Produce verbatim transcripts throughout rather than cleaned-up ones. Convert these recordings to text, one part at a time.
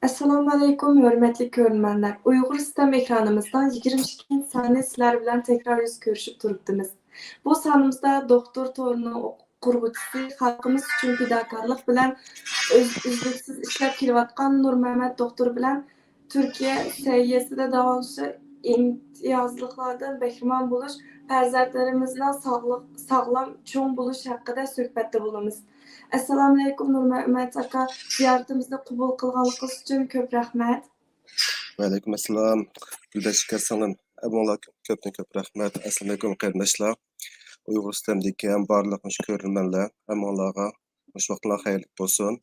ئەسسالامۇئەلەيكۇم، ھۆرمەتلىك كۆرۈرمەنلەر! ئۇيغۇر ستەم ئېكرانىمىزنىڭ يىگىرمە ئىككىنچى سانى سىلەر بىلەن تەكرار يۈز كۆرۈشۈپ تۇرۇپتىمىز. بۇ سانىمىزدا دوختۇر تورىنىڭ قۇرغۇچىسى، خەلقىمىز ئۈچۈن پىداكارلىق بىلەن ئۈز-، ئۈزلۈكسىز ئىشلەپ كېلىۋاتقان نۇرمەمەت دوختۇر بىلەن تۈركىيە سەھىيەسىدە داۋالىنىشى ئىمتىيازلىقلاردىن بەھرىمەن بولۇش، پەرزەنتلىرىمىزنىڭ ساغلىق-، ساغلام چوڭ بولۇش ھەققىدە سۆھبەتتە بولىمىز. ئەسسالامۇئەلەيكۇم، نۇرمەمەت ئاكا، زىيارىتىمىزنى قوبۇل قىلغانلىقىڭىز ئۈچۈن كۆپ رەھمەت. ۋەئەلەيكۇم ئەسسالام، گۈلدەك شېكەر سىڭلىم. ھەممىڭلارغا كۆپتىن كۆپ رەھمەت. ئەسسالامۇئەلەيكۇم، قېرىنداشلار. ئۇيغۇر ستەمدىكى ھەم بارلىق مۇشۇ كۆرۈرمەنلەر، ھەممىڭلارغا مۇشۇ ۋاقىتلار خەيرلىك بولسۇن.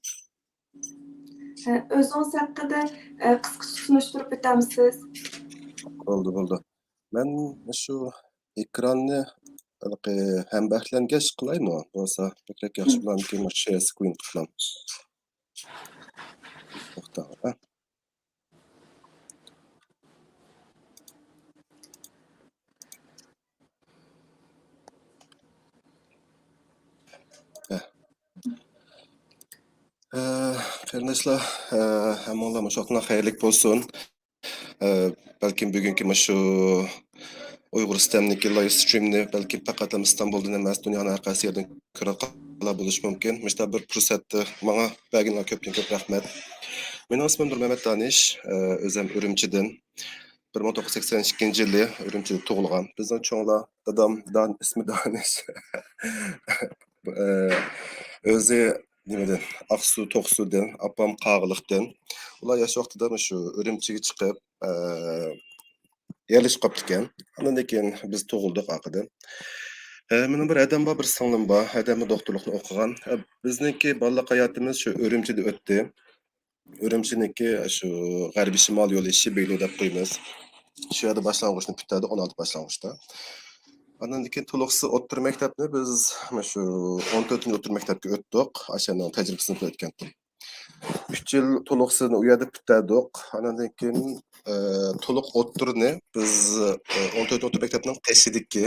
ئە، ئۆزىڭىز ھەققىدە، ئە، قىسقىچە تونۇشتۇرۇپ ئۆتەمسىز؟ بولدى، بولدى. مەن مۇشۇ ئېكراننى ھېلىقى ھەمبەھىرلەنگەچ قىلايمۇ؟ بولسا بەكرەك ياخشى بولامدىكىن، مۇشۇ شېئىر سكرىن قىلسام. توختاڭ، ھە؟ ھە. ئە، قېرىنداشلار، ئە، ھەممىڭلار مۇشۇ ۋاقىتلار خەيرلىك بولسۇن. ئە، بەلكىم بۈگۈنكى مۇشۇ ئۇيغۇر ستەمنىڭكى لايف سترىمنى بەلكىم پەقەتلا ئىستانبۇلدىن ئەمەس، دۇنيانىڭ ھەر قايسى يېرىدىن كۆرۈۋاتقانلار بولۇشى مۇمكىن. مۇشۇنداق بىر پۇرسەتنى ماڭا بەرگىنىڭلارغا كۆپتىن كۆپ رەھمەت. مېنىڭ ئىسمىم نۇرمەمەت دانىش، ئە، ئۆزۈم ئۈرۈمچىدىن. بىر مىڭ توققۇز يۈز سەكسەن ئىككىنچى يىلى ئۈرۈمچىدە تۇغۇلغان. بىزنىڭ چوڭلار، دادام دان-، ئىسمى دانىش. ئە، ئۆزى نېمىدىن، ئاقسۇ، توقسۇدىن، ئاپام قاغىلىقتىن. ئۇلار ياش ۋاقتىدا مۇشۇ ئۈرۈمچىگە چىقىپ، ئە، يەرلىشىپ قاپتىكەن. ئاندىن كېيىن بىز تۇغۇلدۇق ئارقىدىن. ئە، مېنىڭ بىر ھەدەم بار، بىر سىڭلىم بار. ھەدەممۇ دوختۇرلۇقنى ئوقۇغان. ئە، بىزنىڭكى بالىلىق ھاياتىمىز شۇ ئۈرۈمچىدە ئۆتتى. ئۈرۈمچىنىڭكى شۇ غەربىي شىمال يولى، شىبېيلۇ دەپ قويىمىز. شۇ يەردە باشلانغۇچنى پۈتتۈردۇق، ئون ئالتە باشلانغۇچتا. ئاندىن كېيىن تولۇقسىز ئوتتۇرا مەكتەپنى بىز مۇشۇ ئون تۆتىنچى ئوتتۇرا مەكتەپكە ئۆتتۇق. ئاشۇنىڭ تەجرىبىسىنى ئۆتكەنتىم. ئۈچ يىل تولۇقسىزنى ئۇ يەردە پۈتتۈردۇق. ئاندىن كېيىن، ئە، تولۇق ئوتتۇرىنى بىز، ئە، ئون تۆتىنچى ئوتتۇرا مەكتەپنىڭ قېشىدىكى،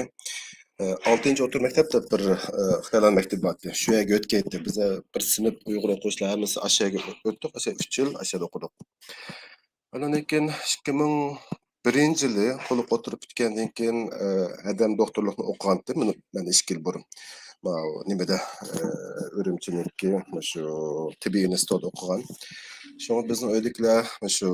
ئە، ئالتىنچى ئوتتۇرا مەكتەپتە بىر، ئە، خىيال مەكتىپى بارتى. شۇ يەرگە ئۆتكەيتتى. بىز، ئە، بىر سىنىپ ئۇيغۇر ئوقۇغۇچىلار ھەممىسى ئاشۇ يەرگە ئۆتتۇق. ئاشۇ ئۈچ يىل ئاشۇ يەردە ئوقۇدۇق. ئاندىن كېيىن ئىككى مىڭ بىرىنچى يىلى تولۇق ئوتتۇرا پۈتكەندىن كېيىن، ئە، ھەدەم دوختۇرلۇقنى ئوقۇغانتى، مېنى-، مەن ئىككى يىل بۇرۇن. ماۋۇ نېمىدە، ئە، ئۈرۈمچىنىڭكى مۇشۇ تېببىي ئىنستىتۇتتا ئوقۇغان. شۇڭا بىزنىڭ ئۆيدىكىلەر مۇشۇ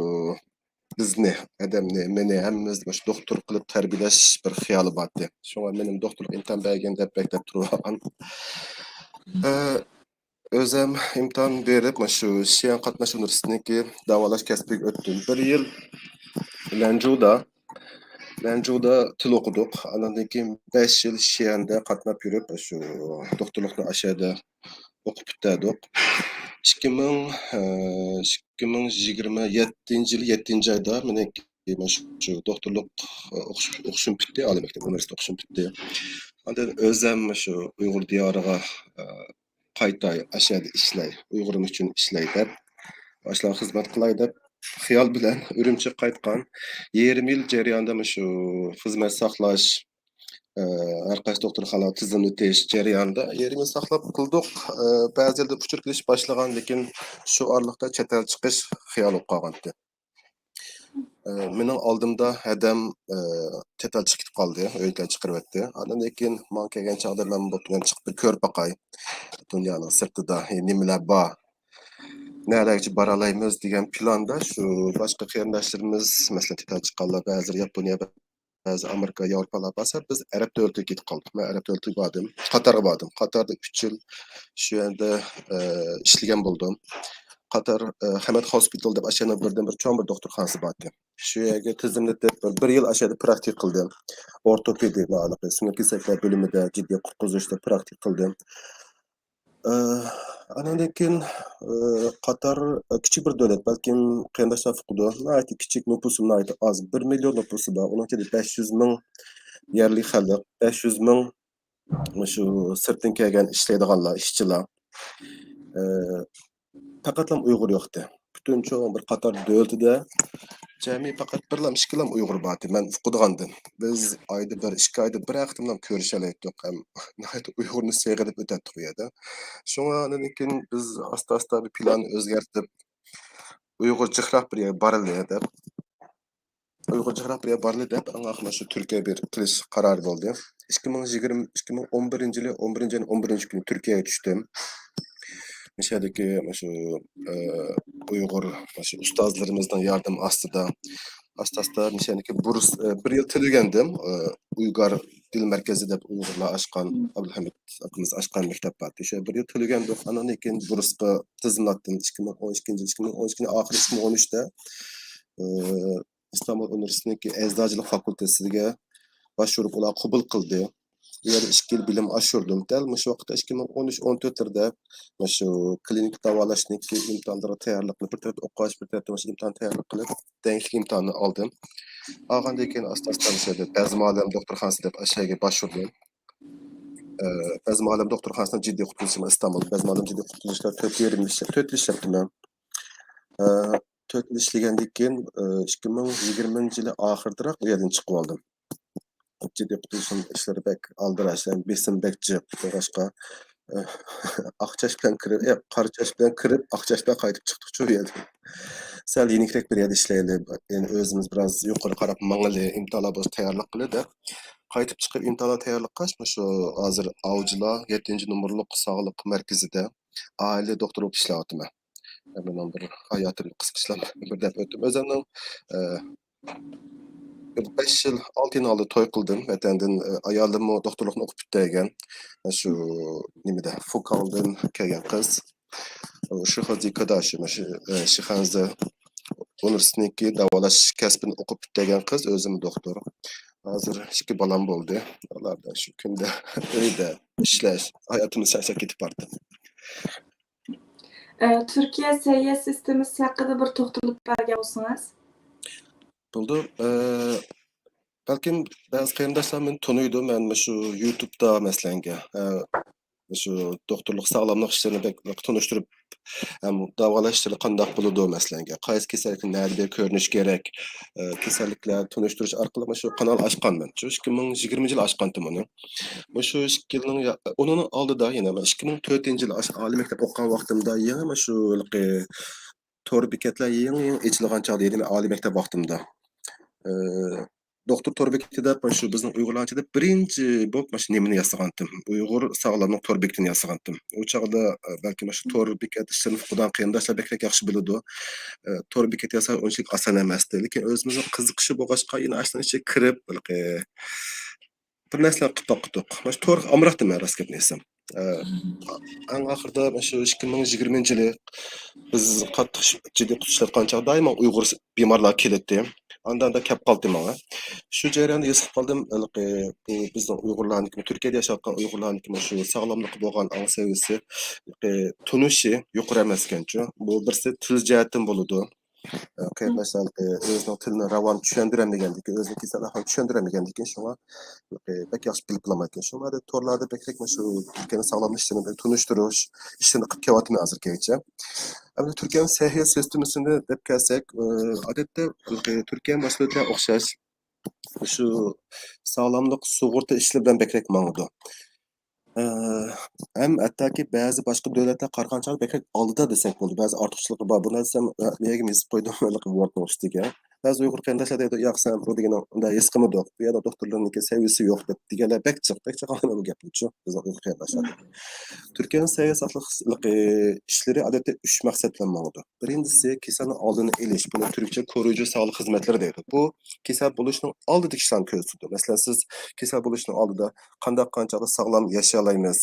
بىزنى، ھەدەمنى، مېنى، ھەممىمىزنى مۇشۇ دوختۇر قىلىپ تەربىيەلەش بىر خىيالى بارتى. شۇڭا مېنىمۇ دوختۇرلۇق ئىمتىھان بەرگىن دەپ بەكرەك تۇرۇۋالغان. ئە، ئۆزەم ئىمتىھان بېرىپ، مۇشۇ شيەن قاتناش ئۇنىۋېرسىتېتىنىڭكى داۋالاش كەسپىگە ئۆتتۈم. بىر يىل لەنجۇدا، لەنجۇدا تىل ئوقۇدۇق. ئاندىن كېيىن بەش يىل شيەندە قاتناپ يۈرۈپ، شۇ دوختۇرلۇقنى ئاشۇ يەردە ئوقۇپ پۈتتۈردۇق. ئىككى مىڭ، ئىككى مىڭ يىگىرمە يەتتىنچى يىلى يەتتىنچى ئايدا مېنىڭكى مۇشۇ دوختۇرلۇق ئوقۇش، ئوقۇشۇم پۈتتى، ئالىي مەكتەپ ئۇنىۋېرسىتېت ئوقۇشۇم پۈتتى. ئاندىن ئۆزەم مۇشۇ ئۇيغۇر دىيارىغا، ئە، قايتاي، ئاشۇ يەردە ئىشلەي، ئۇيغۇرۇم ئۈچۈن ئىشلەي دەپ، ئاشۇلارغا خىزمەت قىلاي دەپ خىيال بىلەن ئۈرۈمچىگە قايتقان. يېرىم يىل جەريانىدا مۇشۇ خىزمەت ساقلاش، ئە، ھەر قايسى دوختۇرخانىلارغا تىزىملىتىش جەريانىدا يېرىم يىل ساقلاپ قىلدۇق. ئە، بەزى يەردە ئۇچۇر كېلىشكە باشلىغان، لېكىن شۇ ئارىلىقتا چەت ئەل چىقىش خىيالى بولۇپ قالغانتى. ئە، مېنىڭ ئالدىمدا ھەدەم، ئە، چەت ئەل چىقىپ كېتىپ قالدى، ئۆيدىكىلەر چىقىرىۋەتتى. ئاندىن كېيىن ماڭا كەلگەن چاغدا مەن بۇ يەرگە چىقىپ بىر كۆرۈپ باقاي، دۇنيانىڭ سىرتىدا، ئە، نېمىلەر بار، نەلەرگىچە بارالايمىز دېگەن پىلاندا شۇ باشقا قېرىنداشلىرىمىز، مەسىلەن، چەت ئەل چىققانلار، بەزىلىرى ياپونىيە، بەزى ئامېرىكا، ياۋروپالار بارسا، بىز ئەرەب دۆلىتىگە كېتىپ قالدۇق. مەن ئەرەب دۆلىتىگە باردىم. قاتارغا باردىم. قاتاردا ئۈچ يىل شۇ يەردە، ئە، ئىشلىگەن بولدۇم. قاتار، ئە، خەمەت ھوسپىتال دەپ ئاشۇ يەرنىڭ بىردىنبىر چوڭ بىر دوختۇرخانىسى بارتى. شۇ يەرگە تىزىملىتىپ، بىر، بىر يىل ئاشۇ يەردە پراكتىكا قىلدىم. ئورتوپېدىك، مانا، سۆڭەك كېسەكلەر بۆلۈمىدە جىددىي قۇتقۇزۇشتا پراكتىكا قىلدىم. ئە، ئاندىن كېيىن، ئە، قاتار، ئە، كىچىك بىر دۆلەت، بەلكىم قېرىنداشلار ئۇقىدۇ. ناھايىتى كىچىك، نوپۇسى ناھايىتى ئاز، بىر مىليون نوپۇسى بار. ئۇنىڭ ئىچىدە بەش يۈز مىڭ يەرلىك خەلق، بەش يۈز مىڭ مۇشۇ سىرتتىن كەلگەن ئىشلەيدىغانلار، ئىشچىلار. ئە، پەقەتلا ئۇيغۇر يوقتى. پۈتۈن چوڭ بىر قاتار دۆلىتىدە جەمئىي پەقەت بىرلا، ئىككىلا ئۇيغۇر بارتى، مەن ئۇقىدىغاندىن. بىز ئايدا بىر، ئىككى ئايدا بىر قېتىملا كۆرۈشەلەيتتۇق ھەم ناھايىتى ئۇيغۇرنى سېغىنىپ ئۆتەتتۇق بۇ يەردە. شۇڭا ئاندىن كېيىن بىز ئاستا-ئاستا بىر پىلاننى ئۆزگەرتىپ، ئۇيغۇر جىقراق بىر يەرگە بارىلى دەپ، ئۇيغۇر جىقراق بىر يەرگە بارىلى دەپ، ئاڭا مانا شۇ تۈركىيە بىر كېلىش قارارى بولدى. ئىككى مىڭ يىگىرمە، ئىككى مىڭ ئون بىرىنچى يىلى، ئون بىرىنچى ئاينىڭ ئون بىرىنچى كۈنى تۈركىيەگە چۈشتۈم. مىشەدىكى مانا شۇ، ئە، ئۇيغۇر مانا شۇ ئۇستازلىرىمىزنىڭ ياردىمى ئاستىدا، ئاستا-ئاستا مىشەدىكى بۇرس، ئە، بىر يىل تۈنۈگەندىم. ئە، ئۇيغۇر دىل مەركىزى دەپ ئۇيغۇرلار ئاچقان، ئابدۇلھەمىد ئاكىمىز ئاچقان مەكتەپ بار. شۇ بىر يىل تۈنۈگەندۇق. ئاندىن كېيىن بۇرسقا تىزىملاتتىم. ئىككى مىڭ ئون ئىككىنچى، ئىككى مىڭ ئون ئىككىنچى ئاخىرى ئىككى مىڭ ئون ئۈچتە، ئە، ئىستانبۇل ئۇنىۋېرسىتېتىنىڭكى ئەزداجىلىق فاكۇلتېتىگە باشۋۇرۇپ، ئۇلار قوبۇل قىلدى. ئۇ يەردە ئىككى يىل بىلىم ئاشۇردۇم. دەل مۇشۇ ۋاقىتتا ئىككى مىڭ ئون ئۈچ، ئون تۆتلىرىدە مۇشۇ كلىنىك داۋالاشنىڭكى ئىمتىھانلىرىغا تەييارلىق قىلىپ، بىر تەرەپتە ئوقۇش، بىر تەرەپتە مۇشۇ ئىمتىھان تەييارلىق قىلىپ، دەڭلىك ئىمتىھاننى ئالدىم. ئالغاندىن كېيىن ئاستا-ئاستا مۇشۇ يەردە بەزمالىم دوختۇرخانىسى دەپ ئاشۇ يەرگە باشۋۇردۇم. ئە، بەزمالىم دوختۇرخانىسىنىڭ جىددىي قۇتقۇزۇشى ئىستانبۇل. بەزمالىم جىددىي قۇتقۇزۇشتا تۆت يېرىم يىل ئىشلەپ، تۆت يىل ئىشلەپتىمەن. ئە، تۆت يىل ئىشلىگەندىن كېيىن، ئىككى مىڭ يىگىرمىنچى يىلى ئاخىرىدىراق ئۇ يەردىن چىقىۋالدىم. جىددىي قۇتۇلۇشنىڭ ئىشلىرى بەك ئالدىراش، يەنى بېسىم بەك جىق بولغاچقا، ئاق چاچ بىلەن كىرىپ، ئە، قارا چاچ بىلەن كىرىپ، ئاق چاچ بىلەن قايتىپ چىقتۇقچۇ ئۇ يەردىن. سەل يېنىكرەك بىر يەردە ئىشلەيلى، يەنى ئۆزىمىز بىراز يۇقىرى قاراپ ماڭىلى، ئىمتىھانلار بولسا تەييارلىق قىلىلى دەپ، قايتىپ چىقىپ ئىمتىھانلار تەييارلىق قىلىش، مۇشۇ ھازىر ئاۋچىلار يەتتىنچى نومۇرلۇق ساغلىق مەركىزىدە ئائىلە دوختۇرى بولۇپ ئىشلەۋاتىمەن. مېنىڭ بىر ھاياتىمدا قىسقىچىلا بىر دەپ ئۆتتۈم. ئۆزۈمنىڭ، ئە، بىر بەش يىل، ئالتە يىل ئالدى توي قىلدىم. ۋەتەندىن، ئە، ئايالىممۇ دوختۇرلۇقنى ئوقۇپ پۈتتۈرگەن. شۇ نېمىدە، فۇكاڭدىن كەلگەن قىز. شىخازى كاداشى، شۇ، ئە، شىخەنزە ئۇنىۋېرسىتېتىنىڭكى داۋالاش كەسپىنى ئوقۇپ پۈتتۈرگەن قىز، ئۆزىمۇ دوختۇر. ھازىر ئىككى بالام بولدى. ئۇلاردا شۇ كۈندە ئۆيدە ئىشلەش، ھاياتىمىز چارچاپ كېتىپ باراتتى. ئە، تۈركىيە سەھىيە سىستېمىسى ھەققىدە بىر توختىلىپ بەرگەن بولسىڭىز. بولدى. ئە، بەلكىم بەزى قېرىنداشلار مېنى تونۇيدۇ. مەن مۇشۇ يۇتۇبتا، مەسىلەنگە، ئە، مۇشۇ دوختۇرلۇق ساغلاملىق ئىشلىرىنى بەك تونۇشتۇرۇپ، ھەم داۋالاش ئىشلىرى قانداق بولىدۇ، مەسىلەنگە، قايسى كېسەللىكنى نەدە بېرىپ كۆرۈنۈش كېرەك، ئە، كېسەللىكلەر تونۇشتۇرۇش ئارقىلىق مۇشۇ قانال ئاچقانمەن. شۇ ئىككى مىڭ يىگىرمىنچى يىلى ئاچقانتىم ئۇنى. مۇشۇ ئىككى يىلنىڭ يا-، ئۇنىڭ ئالدىدا يەنە مەن ئىككى مىڭ تۆتىنچى يىلى ئاش-، ئالىي مەكتەپ ئوقۇغان ۋاقتىمدا يېڭى مۇشۇ ھېلىقى تور بېكەتلەر يېڭى، يېڭى ئېچىلغان چاغدا، يەنى مەن ئالىي مەكتەپ ۋاقتىمدا، ئى، دوختۇر تور بېكىتى دەپ، مۇشۇ بىزنىڭ ئۇيغۇرلارچە دەپ بىرىنچى بولۇپ مۇشۇ نېمىنى ياسىغانتىم. ئۇيغۇر ساغلاملىق تور بېكىتىنى ياسىغانتىم. ئۇ چاغدا، ئە، بەلكىم مۇشۇ تور بېكەت ئىشلىرىنى ئۇقىدىغان قېرىنداشلار بەكرەك ياخشى بىلىدۇ. ئە، تور بېكەت ياساش ئۇنچىلىك ئاسان ئەمەستى. لېكىن ئۆزىمىزنىڭ قىزىقىشى بولغاچقا، يەنە ئاشۇنىڭ ئىچىگە كىرىپ، ھېلىقى بىر نەرسىلەرنى قىلىپ باقتۇق. مانا شۇ تور ئامراقتىم مەن، راست گەپنى ئېيتسام. ئە، ئەڭ ئاخىرىدا مانا شۇ ئىككى مىڭ يىگىرمىنچى يىلى بىز قاتتىق ش-، جىددىي قۇتۇشۇۋاتقان چاغدا دائىم ئۇيغۇر بىمارلار كېلەتتى. ئاندا ئاندا كەپ قالدى ماڭا. شۇ جەرياندا ھېس قىلىپ قالدىم، ھېلىقى، بۇ بىزنىڭ ئۇيغۇرلارنىڭكى، تۈركىيەدە ياشاۋاتقان ئۇيغۇرلارنىڭكى مانا شۇ ساغلاملىققا بولغان ئاڭ سەۋىيەسى، ھېلىقى، تونۇشى يۇقىرى ئەمەسكەنچۇ. بۇ بىرسى تىل جەھەتتىن بولىدۇ. ئە، قېرىنداشلار، ئە، ئۆزىنىڭ تىلىنى راۋان چۈشەندۈرەلمىگەندىكىن، ئۆزىنىڭ كېسەل ئەھۋالىنى چۈشەندۈرەلمىگەندىكىن، شۇڭا، ئە، بەك ياخشى بىلىپ بولالمايدىكەن. شۇ مەنىدە تورلاردا بەكرەك مانا شۇ تۈركىيەنىڭ ساغلاملىق ئىشلىرىنى بىلەن تونۇشتۇرۇش ئىشلىرىنى قىلىپ كېلىۋاتىمەن ھازىرغىچە. ئەمدى تۈركىيەنىڭ سەھىيە سىستېمىسىنى دەپ كەلسەك، ئە، ئادەتتە، ئە، تۈركىيە باشقا دۆلەتلەرگە ئوخشاش، شۇ ساغلاملىق سۇغۇرتا ئىشلىرى بىلەن بەكرەك ماڭىدۇ. ئە، ھەم ھەتتاكى بەزى باشقا دۆلەتلەر قارىغان چاغدا بەكرەك ئالدىدا دېسەك بولىدۇ. بەزى ئارتۇقچىلىقى بار. بۇ نەرسە، ئە، مېيەگە يېزىپ قويدۇم، ھېلىقى ۋوردنىڭ ئۈستىگە. بەزى ئۇيغۇر قېرىنداشلار دەيدۇ، «ياق، سەن بۇ دېگىنىڭ ئۇنداق ھېس قىلمىدۇق. بۇ يەردە دوختۇرلارنىڭكى سەۋىيەسى يوق» دەپ دېگەنلەر بەك جىق، بەك جىق ئاڭلايمەن بۇ گەپنىچۇ، بىزنىڭ ئۇيغۇر قېرىنداشلار. تۈركىيەنىڭ سەھىيە ساقلىق ئىشلىرى ئادەتتە ئۈچ مەقسەت بىلەن ماڭىدۇ. بىرىنچىسى، كېسەلنىڭ ئالدىنى ئېلىش، بۇنى تۈركچە كورۇيۇجى ساغلىق خىزمەتلىرى دەيدۇ. بۇ كېسەل بولۇشنىڭ ئالدىدىكى ئىشلارنى كۆرسىتىدۇ. مەسىلەن، سىز كېسەل بولۇشنىڭ ئالدىدا قانداق قانچىلىك ساغلام ياشىيالايمىز؟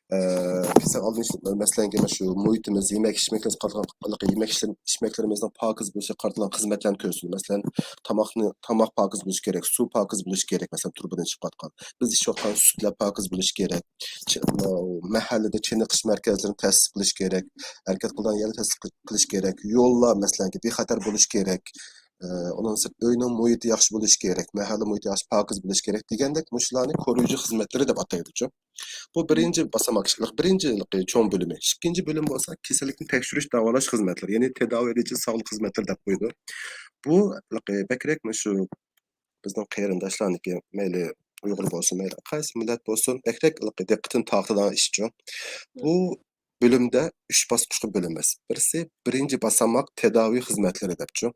ئە، كېسەل ئالدىنى ئېلىش، مەسىلەن، مانا شۇ مۇھىتىمىز، يېمەك ئىچمەكلىرىمىز قاتارلىق، يېمەك ئىچمەكلىرىمىزنىڭ پاكىز بولۇشىغا قارىتىلغان خىزمەتلەرنى كۆرسىتىدۇ. مەسىلەن، تاماقنى، تاماق پاكىز بولۇشى كېرەك، سۇ پاكىز بولۇشى كېرەك، مەسىلەن، تۇرۇبىدىن چىقىۋاتقان. بىز ئىچىۋاتقان سۈتلەر پاكىز بولۇشى كېرەك. چ-، ماۋۇ مەھەللىدە چېنىقىش مەركەزلىرىنى تەسىس قىلىش كېرەك. ھەرىكەت قىلىدىغان يەرنى تەسىس قىل-، قىلىش كېرەك. يوللار، مەسىلەنكى، بىخەتەر بولۇشى كېرەك. ئە، ئۇنىڭدىن سىرت، ئۆينىڭ مۇھىتى ياخشى بولۇشى كېرەك، مەھەللە مۇھىتى ياخشى، پاكىز بولۇشى كېرەك دېگەندەك، مۇشۇلارنى كورۇيۇجى خىزمەتلىرى دەپ ئاتايدۇچۇ. بۇ بىرىنچى باساماق، بىرىنچى چوڭ بۆلۈمى. ئىككىنچى بۆلۈم بولسا كېسەللىكنى تەكشۈرۈش، داۋالاش خىزمەتلىرى، يەنى تەداۋىي ئېتىش ساغلىق خىزمەتلىرى دەپ قويىدۇ. بۇ بەكرەك مۇشۇ بىزنىڭ قېرىنداشلارنىڭكى، مەيلى ئۇيغۇر بولسۇن، مەيلى قايسى مىللەت بولسۇن، بەكرەك دىققىتىنى تارتىدىغان ئىشچۇ. بۇ بۆلۈمدە ئۈچ باسقۇچقا بۆلىمىز. بىرسى بىرىنچى باساماق تەداۋىي خىزمەتلىرى دەپچۇ.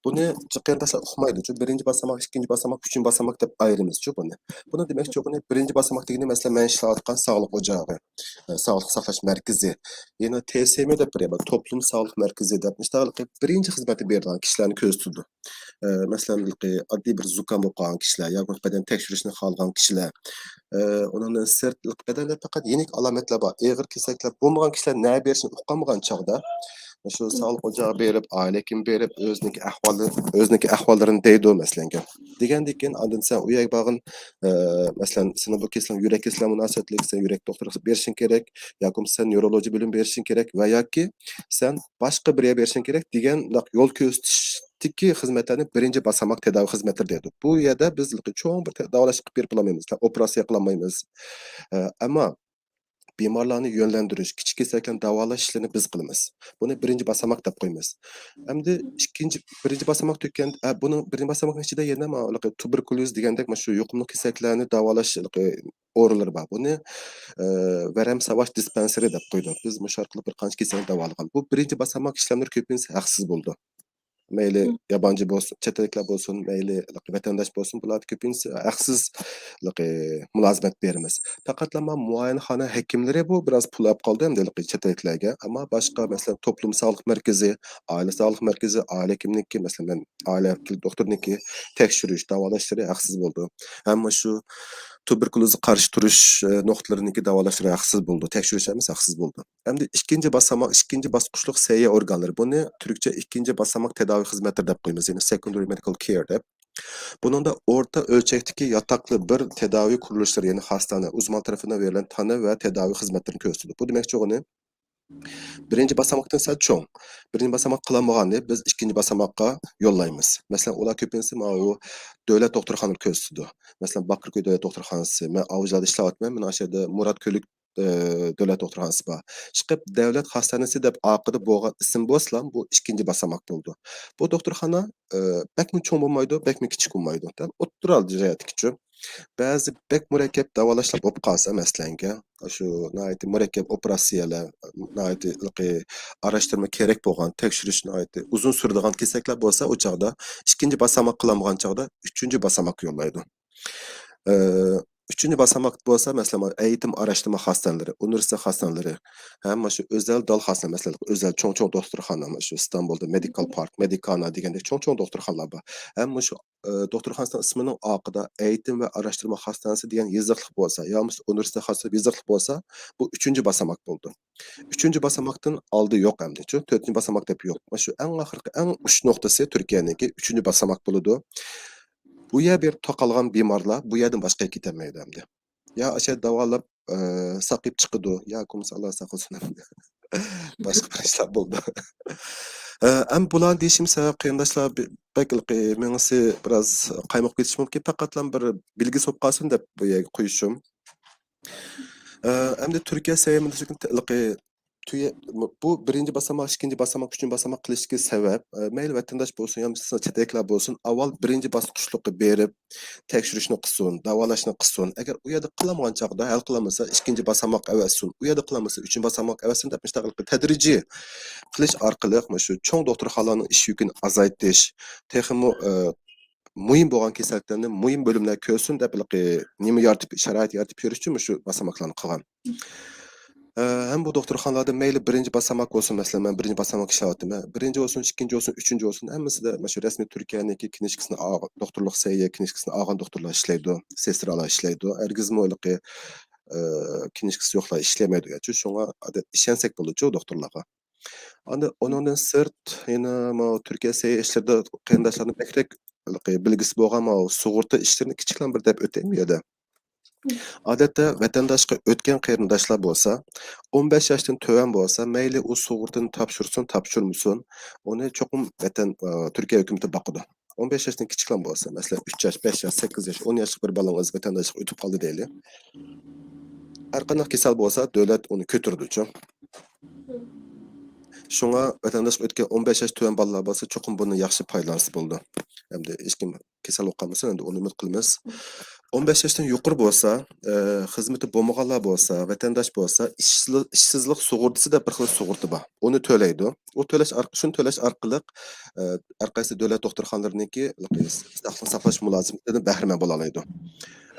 بۇنى جىق قېرىنداشلار ئۇقمايدۇچۇ. بىرىنچى باساماق، ئىككىنچى باساماق، ئۈچىنچى باساماق دەپ ئايرىمىزچۇ بۇنى. بۇنى دېمەكچى، بۇنى بىرىنچى باساماق دېگىنى، مەسىلەن، مەن ئىشلەۋاتقان ساغلىق ئوچاغى، ئە، ساغلىقنى ساقلاش مەركىزى، يەنە تې سې مې دەپ بىر يەر بار، توپلۇم ساغلىق مەركىزى دەپ، مۇشۇنداق بىرىنچى خىزمەتنى بېرىدىغان كىشىلەرنى كۆرسىتىدۇ. ئە، مەسىلەن، ئاددىي بىر زۇكام بولۇپ قالغان كىشىلەر ياكى بەدەن تەكشۈرۈشنى خالىغان كىشىلەر، ئە، ئۇنىڭدىن سىرت بەدەندە پەقەت يېنىك ئالامەتلەر بار، ئېغىر كېسەكلەر بولمىغان كىشىلەر نە بېرىشنى ئۇقالمىغان چاغدا، شۇ ساغلىق ئوچىغىغا بېرىپ، ئائىلە ھېكىمى بېرىپ، ئۆزىنىڭكى ئەھۋالى، ئۆزىنىڭكى ئەھۋاللىرىنى دەيدۇ، مەسىلەن. دېگەندىن كېيىن، ئاندىن سەن ئۇ يەرگە بارغىن، ئە، مەسىلەن، سېنىڭ بۇ كېسىلىڭ يۈرەك كېسىلى مۇناسىۋەتلىك، سەن يۈرەك دوختۇرىغا بېرىشىڭ كېرەك، ياكى بولمىسا سەن نېۋرولوجىيە بۆلۈمى بېرىشىڭ كېرەك ۋە ياكى سەن باشقا بىر يەرگە بېرىشىڭ كېرەك دېگەن يول كۆرسىتىشتىكى خىزمەتلەرنى بىرىنچى باساماق تەداۋى خىزمەتلىرى دەيدۇ. بۇ يەردە بىز چوڭ بىر داۋالاش قىلىپ بېرىپ بولالمايمىز، ئوپېراتسىيە قىلالمايمىز. ئە، ئەمما بىمارلارنى يۆنلەندۈرۈش، كىچىك كېسەكلەرنى داۋالاش ئىشلىرىنى بىز قىلىمىز. بۇنى بىرىنچى باساماق دەپ قويىمىز. ئەمدى ئىككىنچى، بىرىنچى باساماق تۈگىگەن، ئە، بۇنىڭ بىرىنچى باساماقنىڭ ئىچىدە يەنە مانا تۇبېركۇليوز دېگەندەك مانا شۇ يۇقۇملۇق كېسەكلەرنى داۋالاش ئورۇنلىرى بار. بۇنى، ئە، ۋەرەم ساۋاش دىسپانسېرى دەپ قويدۇق. بىز مۇشۇ ئارقىلىق بىر قانچە كېسەكنى داۋالىغان. بۇ بىرىنچى باساماق ئىشلەملىرى كۆپىنچىسى ھەقسىز بولىدۇ. مەيلى يابانچى بولسۇن، چەت ئەللىكلەر بولسۇن، مەيلى ۋەتەنداش بولسۇن، بۇلاردا كۆپىنچىسى ھەقسىز مۇلازىمەت بېرىمىز. پەقەتلا مۇئايەنخانا ھەكىملىرى بۇ بىراز پۇل ئاپ قالدى ئەمدى چەت ئەللىكلەرگە. ئەمما باشقا، مەسىلەن، توپلۇم ساغلىق مەركىزى، ئائىلە ساغلىق مەركىزى، ئائىلە ھېكىملىكى، مەسىلەن، مەن ئائىلە دوختۇرىنىڭكى تەكشۈرۈش، داۋالاشلىرى ھەقسىز بولىدۇ. ھەم شۇ تۇبېركۇليوزغا قارشى تۇرۇش، ئە، نۇقتىلىرىنىڭكى داۋالاشلىرى ھەقسىز بولىدۇ. تەكشۈرۈش ئەمەس، ھەقسىز بولىدۇ. ئەمدى ئىككىنچى باساماق، ئىككىنچى باسقۇچلۇق سەھىيە ئورگانلىرى. بۇنى تۈركچە ئىككىنچى باساماق تەداۋى خىزمەتلىرى دەپ قويىمىز، يەنى secondary medical care دەپ. بۇنىڭدا ئورتا ئۆلچەكتىكى ياتاقلىق بىر تەداۋى قۇرۇلۇشلىرى، يەنى خاستانە، ئۇزمانلار تەرىپىدىن بېرىلگەن تەنە ۋە تەداۋى خىزمەتلىرىنى كۆرسىتىدۇ. بۇ دېمەكچى بولغىنى، بىرىنچى باساماقتىن سەل چوڭ. بىرىنچى باساماق قىلالمىغاننى بىز ئىككىنچى باساماققا يوللايمىز. مەسىلەن، ئۇلار كۆپىنچىسى ماۋۇ دۆلەت دوختۇرخانىلىرى كۆرسىتىدۇ. مەسىلەن، باقىركۆل دۆلەت دوختۇرخانىسى، مەن ئاۋۇجلاردا ئىشلەۋاتىمەن، مېنىڭ ئاشۇ يەردە مۇرات كۆللۈك، ئە، دۆلەت دوختۇرخانىسى بار. چىقىپ دۆلەت خاستانىسى دەپ ئارقىدا بولغان ئىسىم بولسىلا، بۇ ئىككىنچى باساماق بولىدۇ. بۇ دوختۇرخانا، ئە، بەكمۇ چوڭ بولمايدۇ، بەكمۇ كىچىك بولمايدۇ. دەل ئوتتۇرا جايدىكىچۇ. بەزى بەك مۇرەككەپ داۋالاشلار بولۇپ قالسا، مەسىلەنگە، شۇ ناھايىتى مۇرەككەپ ئوپېراتسىيەلەر، ناھايىتى ھېلىقى ئاراشتۇرما كېرەك بولغان، تەكشۈرۈش ناھايىتى ئۇزۇن سۈرىدىغان كېسەكلەر بولسا، ئۇ چاغدا ئىككىنچى باساماق قىلالمىغان چاغدا ئۈچىنچى باساماققا يوللايدۇ. ئى، ئۈچىنچى باساماق بولسا، مەسىلەن، ئېيتىم ئاراشتۇرما خاستانىلىرى، ئۇنىۋېرسىتېت خاستانىلىرى، ھەم شۇ ئۆزەل دال خاستانىلىرى، مەسىلەن، ئۆزەل چوڭ-چوڭ دوختۇرخانا، شۇ ئىستانبۇلدا مېدىكال پارك، مېدىكانا دېگەندەك چوڭ-چوڭ دوختۇرخانىلار بار. ھەم شۇ ئى، دوختۇرخانىسىنىڭ ئىسمىنىڭ ئارقىدا ئېيتىم ۋە ئاراشتۇرما خاستانىسى دېگەن يېزىقلىق بولسا، يا بولمىسا ئۇنىۋېرسىتېت خاستانىسى يېزىقلىق بولسا، بۇ ئۈچىنچى باساماق بولىدۇ. ئۈچىنچى باساماقتىن ئالدى يوق ئەمدى. چۈنكى تۆتىنچى باساماق دەپ يوق. مانا شۇ ئەڭ ئاخىرقى، ئەڭ ئۇچ نۇقتىسى تۈركىيەنىڭكى ئۈچىنچى باساماق بولىدۇ. بۇ يەر بېرىپ تاقالغان بىمارلار بۇ يەردىن باشقا يەرگە كېتەلمەيدۇ ئەمدى. يا ئاشۇ داۋالاپ، ئە، ساقىيىپ چىقىدۇ، يا بولمىسا ئاللا ساقلىسۇن، باشقا بىر ئىشلار بولىدۇ. ئە، ئەمما بۇلارنى دېيىشىم سەۋەب، قېرىنداشلار بە-، بەك ھېلىقى مېڭىسى بىراز قايمۇقۇپ كېتىشى مۇمكىن. پەقەتلا بىر بىلگۈسى بولۇپ قالسۇن دەپ بۇ يەرگە قويۇشۇم. ئە، ئەمدى تۈركىيە سەھىيە مۇناسىۋىتىدىكى ھېلىقى تۈگە-، بۇ بىرىنچى باساماق، ئىككىنچى باساماق، ئۈچىنچى باساماق قىلىشتىكى سەۋەب، ئە، مەيلى ۋەتەنداش بولسۇن يا بولمىسا چەت ئەللىكلەر بولسۇن، ئاۋۋال بىرىنچى باسقۇچلۇققا بېرىپ، تەكشۈرۈشنى قىلسۇن، داۋالاشنى قىلسۇن. ئەگەر ئۇ يەردە قىلالمىغان چاغدا، ھەل قىلالمىسا، ئىككىنچى باساماق ئەۋەتسۇن، ئۇ يەردە قىلالمىسا، ئۈچىنچى باساماق ئەۋەتسۇن دەپ مۇشۇنداق تەدرىجىي قىلىش ئارقىلىق مۇشۇ چوڭ دوختۇرخانىلارنىڭ ئىش يۈكىنى ئازايتىش، تېخىمۇ، ئە، مۇھىم بولغان كېسەللىكلەرنى مۇھىم بۆلۈملەرگە كۆرسۇن دەپ، ھېلىقى نېمە يارىتىپ، شارائىت يارىتىپ بېرىش ئۈچۈن مۇشۇ باساماقلارنى قىلغان. ئە، ھەم بۇ دوختۇرخانىلاردا مەيلى بىرىنچى باساماق بولسۇن، مەسىلەن، مەن بىرىنچى باساماق ئىشلەۋاتىمەن، بىرىنچى بولسۇن، ئىككىنچى بولسۇن، ئۈچىنچى بولسۇن، ھەممىسىدە مانا شۇ رەسمىي تۈركىيەنىڭكى كىنىشكىسىنى ئالغان، دوختۇرلۇق سەھىيە كىنىشكىسىنى ئالغان دوختۇرلار ئىشلەيدۇ، سېسترالار ئىشلەيدۇ. ھەرگىزمۇ ھېلىقى، ئە، كىنىشكىسى يوقلار ئىشلىمەيدۇ. شۇڭا ئادەت-، ئىشەنسەك بولىدۇ دوختۇرلارغا. ئاندىن ئۇنىڭدىن سىرت، يەنە ماۋۇ تۈركىيە سەھىيە ئىشلىرىدا قېرىنداشلارنىڭ بەكرەك ھېلىقى بىلگۈسى بولغان ماۋۇ سۇغۇرتا ئىشلىرىنى كىچىكلا بىر دەپ ئۆتەي بۇ يەردە. ئادەتتە ۋەتەنداشلىققا ئۆتكەن قېرىنداشلار بولسا، ئون بەش ياشتىن تۆۋەن بولسا، مەيلى ئۇ سۇغۇرتىنى تاپشۇرسۇن، تاپشۇرمىسۇن، ئۇنى چوقۇم ۋەتەن، ئە، تۈركىيە ھۆكۈمىتى باقىدۇ. ئون بەش ياشتىن كىچىكلا بولسا، مەسىلەن، ئۈچ ياش، بەش ياش، سەككىز ياش، ئون ياشلىق بىر بالىڭىز ۋەتەنداشلىققا ئۆتۈپ قالدى دەيلى. ھەر قانداق كېسەل بولسا، دۆلەت ئۇنى كۆتۈرىدۇچۇ. شۇڭا ۋەتەنداشلىققا ئۆتكەن ئون بەش ياش تۆۋەن بالىلار بولسا، چوقۇم بۇنى ياخشى پايدىلانسا بولىدۇ. ئەمدى ھېچكىم كېسەل بولۇپ قالمىسۇن، ئەمدى ئۇنى ئۈمىد قىلىمىز. ئون بەش ياشتىن يۇقىرى بولسا، ئە، خىزمىتى بولمىغانلار بولسا، ۋەتەنداش بولسا، ئىشسىزلىق، ئىشسىزلىق سۇغۇرتىسى دەپ بىر خىل سۇغۇرتا بار. ئۇنى تۆلەيدۇ. ئۇ تۆلەش ئارق-، شۇنى تۆلەش ئارقىلىق، ئە، ھەر قايسى دۆلەت دوختۇرخانىلىرىنىڭكى ساقلىق ساقلاش مۇلازىمىتىدىن بەھرىمەن بولالايدۇ.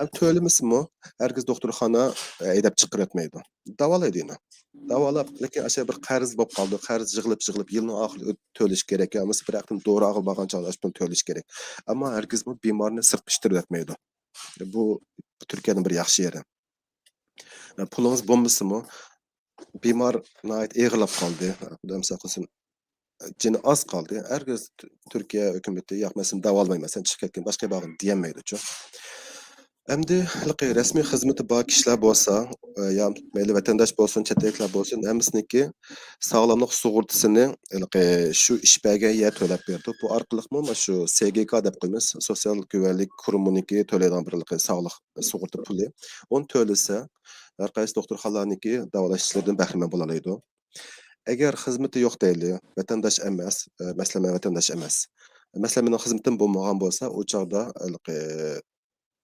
ھەم تۆلىمىسىمۇ ھەرگىز دوختۇرخانا، ئە، ھەيدەپ چىقىرىۋەتمەيدۇ. داۋالايدۇ يەنە. داۋالاپ، لېكىن ئاشۇ بىر قەرز بولۇپ قالىدۇ. قەرز يىغىلىپ، يىغىلىپ، يىلنىڭ ئاخىرى ئۆت-، تۆلىشى كېرەك. يا بولمىسا بىر ھەقتىن دورا ئالغىلى بارغان چاغدا ئاشۇ پۇلنى تۆلىشى كېرەك. ئەمما ھەرگىزمۇ بىمارنى سىرتقا ئىتتۈرۈۋەتمەيدۇ. بۇ تۈركىيەنىڭ بىر ياخشى يېرى. پۇلىڭىز بولمىسىمۇ، بىمار ناھايىتى ئېغىرلاپ قالدى، خۇدايىم ساقلىسۇن، جېنى ئاز قالدى. ھەرگىز تۈ-، تۈركىيە ھۆكۈمىتى، «ياق، مەن سېنى داۋالىمايمەن، سەن چىقىپ كەتكىن، باشقا يەرگە بارغىن» دېيەلمەيدۇچۇ. ئەمدى ھېلىقى رەسمىي خىزمىتى بار كىشىلەر بولسا، ئە، يا مەيلى ۋەتەنداش بولسۇن، چەت ئەللىكلەر بولسۇن، ھەممىسىنىڭكى ساغلاملىق سۇغۇرتىسىنى ھېلىقى شۇ ئىش بەرگەن يەر تۆلەپ بېرىدۇ. بۇ ئارقىلىقمۇ مانا شۇ سېگېكا دەپ قويىمىز، سوتسىيال گۈۋەنلىك قۇرۇمىنىڭكى تۆلەيدىغان بىر ھېلىقى ساغلىق سۇغۇرتا پۇلى. ئۇنى تۆلىسە، ھەر قايسى دوختۇرخانىلارنىڭكى داۋالاش ئىشلىرىدىن بەھرىمەن بولالايدۇ. ئەگەر خىزمىتى يوق دەيلى، ۋەتەنداش ئەمەس، ئە، مەسىلەن، مەن ۋەتەنداش ئەمەس. مەسىلەن، مېنىڭ خىزمىتىم بولمىغان بولسا، ئۇ چاغدا ھېلىقى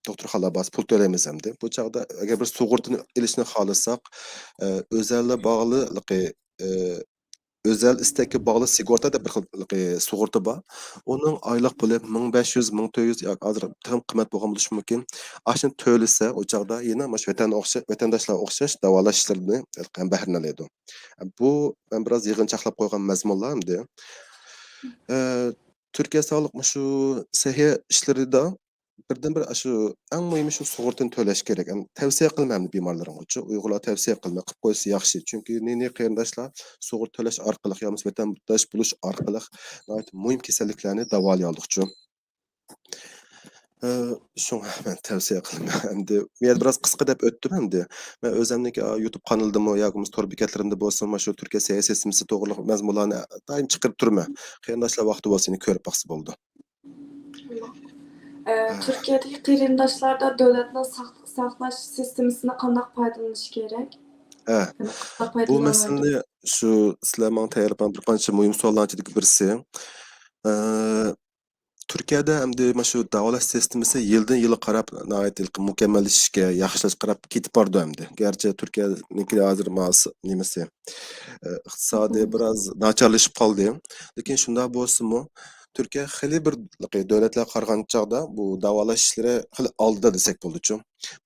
دوختۇرخانىلار بارسا پۇل تۆلەيمىز ئەمدى. بۇ چاغدا ئەگەر بىر سۇغۇرتىنى ئېلىشنى خالىساق، ئە، ئۆزەلگە باغلىق، ئە، ئۆزەل ئىستەككە باغلىق سىگورتا دەپ بىر خىل، ئە، سۇغۇرتا بار. ئۇنىڭ ئايلىق پۇلى مىڭ بەش يۈز، مىڭ تۆت يۈز، ياكى ھازىر تېخىمۇ قىممەت بولغان بولۇشى مۇمكىن. ئاشۇنى تۆلىسە، ئۇ چاغدا يەنە مۇشۇ ۋەتەن ئوخشا-، ۋەتەنداشلارغا ئوخشاش داۋالاش ئىشلىرىنى ھەم بەھرىلىنەلەيدۇ. بۇ مەن بىراز يىغىنچاقلاپ قويغان مەزمۇنلار ئەمدى. ئە، تۈركىيە ساغلىق مۇشۇ سەھىيە ئىشلىرىدا بىردىنبىر ئاشۇ ئەڭ مۇھىمى شۇ سۇغۇرتىنى تۆلەش كېرەك. ئەم، تەۋسىيە قىلىمەن بىمارلىرىڭغىچۇ. ئۇيغۇرلار تەۋسىيە قىلىمەن، قىلىپ قويسا ياخشى. چۈنكى نى-، نى قېرىنداشلار سۇغۇرتا تۆلەش ئارقىلىق يا بولمىسا ۋەتەنداش بولۇش ئارقىلىق ناھايىتى مۇھىم كېسەللىكلەرنى داۋالىيالىدۇقچۇ. ئە، شۇڭا مەن تەۋسىيە قىلىمەن. ئەمدى بۇ يەردە بىراز قىسقا دەپ ئۆتتۈم ئەمدى. مەن ئۆزۈمنىڭكى، ئا، يۇتۇب قانىلىدىمۇ ياكى بولمىسا تور بېكەتلىرىمدە بولسىمۇ شۇ تۈركىيە سەھىيە سىستېمىسى توغرىلىق مەزمۇنلارنى دائىم چىقىرىپ تۇرىمەن. قېرىنداشلار ۋاقتى بولسا يەنە كۆرۈپ باقسا بولىدۇ. ئە، ھە. تۈركىيەدىكى قېرىنداشلاردا دۆلەتنىڭ ساقلىق ساقلاش سىستېمىسىنى قانداق پايدىلىنىش كېرەك؟ ھە. يەنى قانداق بۇ پايدىلىنىدۇ؟ مەسىلىنى شۇ سىلەر ماڭا تەييارلىغان بىر قانچە مۇھىم سوئاللارنىڭ ئىچىدىكى بىرسى. ئە، تۈركىيەدە ئەمدى مانا شۇ داۋالاش سىستېمىسى يىلدىن يىلغا قاراپ ناھايىتى مۇكەممەللىشىشكە، ياخشىلىشىشقا قاراپ كېتىپ بارىدۇ ئەمدى. گەرچە تۈركىيەنىڭكى ھازىر ماس-، نېمىسى، ئە، ئىقتىسادى مم. بىراز ناچارلىشىپ قالدى. لېكىن شۇنداق بولسىمۇ، تۈركىيە خېلى بىر دۆلەتلەرگە قارىغان چاغدا بۇ داۋالاش ئىشلىرى خېلى ئالدىدا دېسەك بولىدۇچۇ.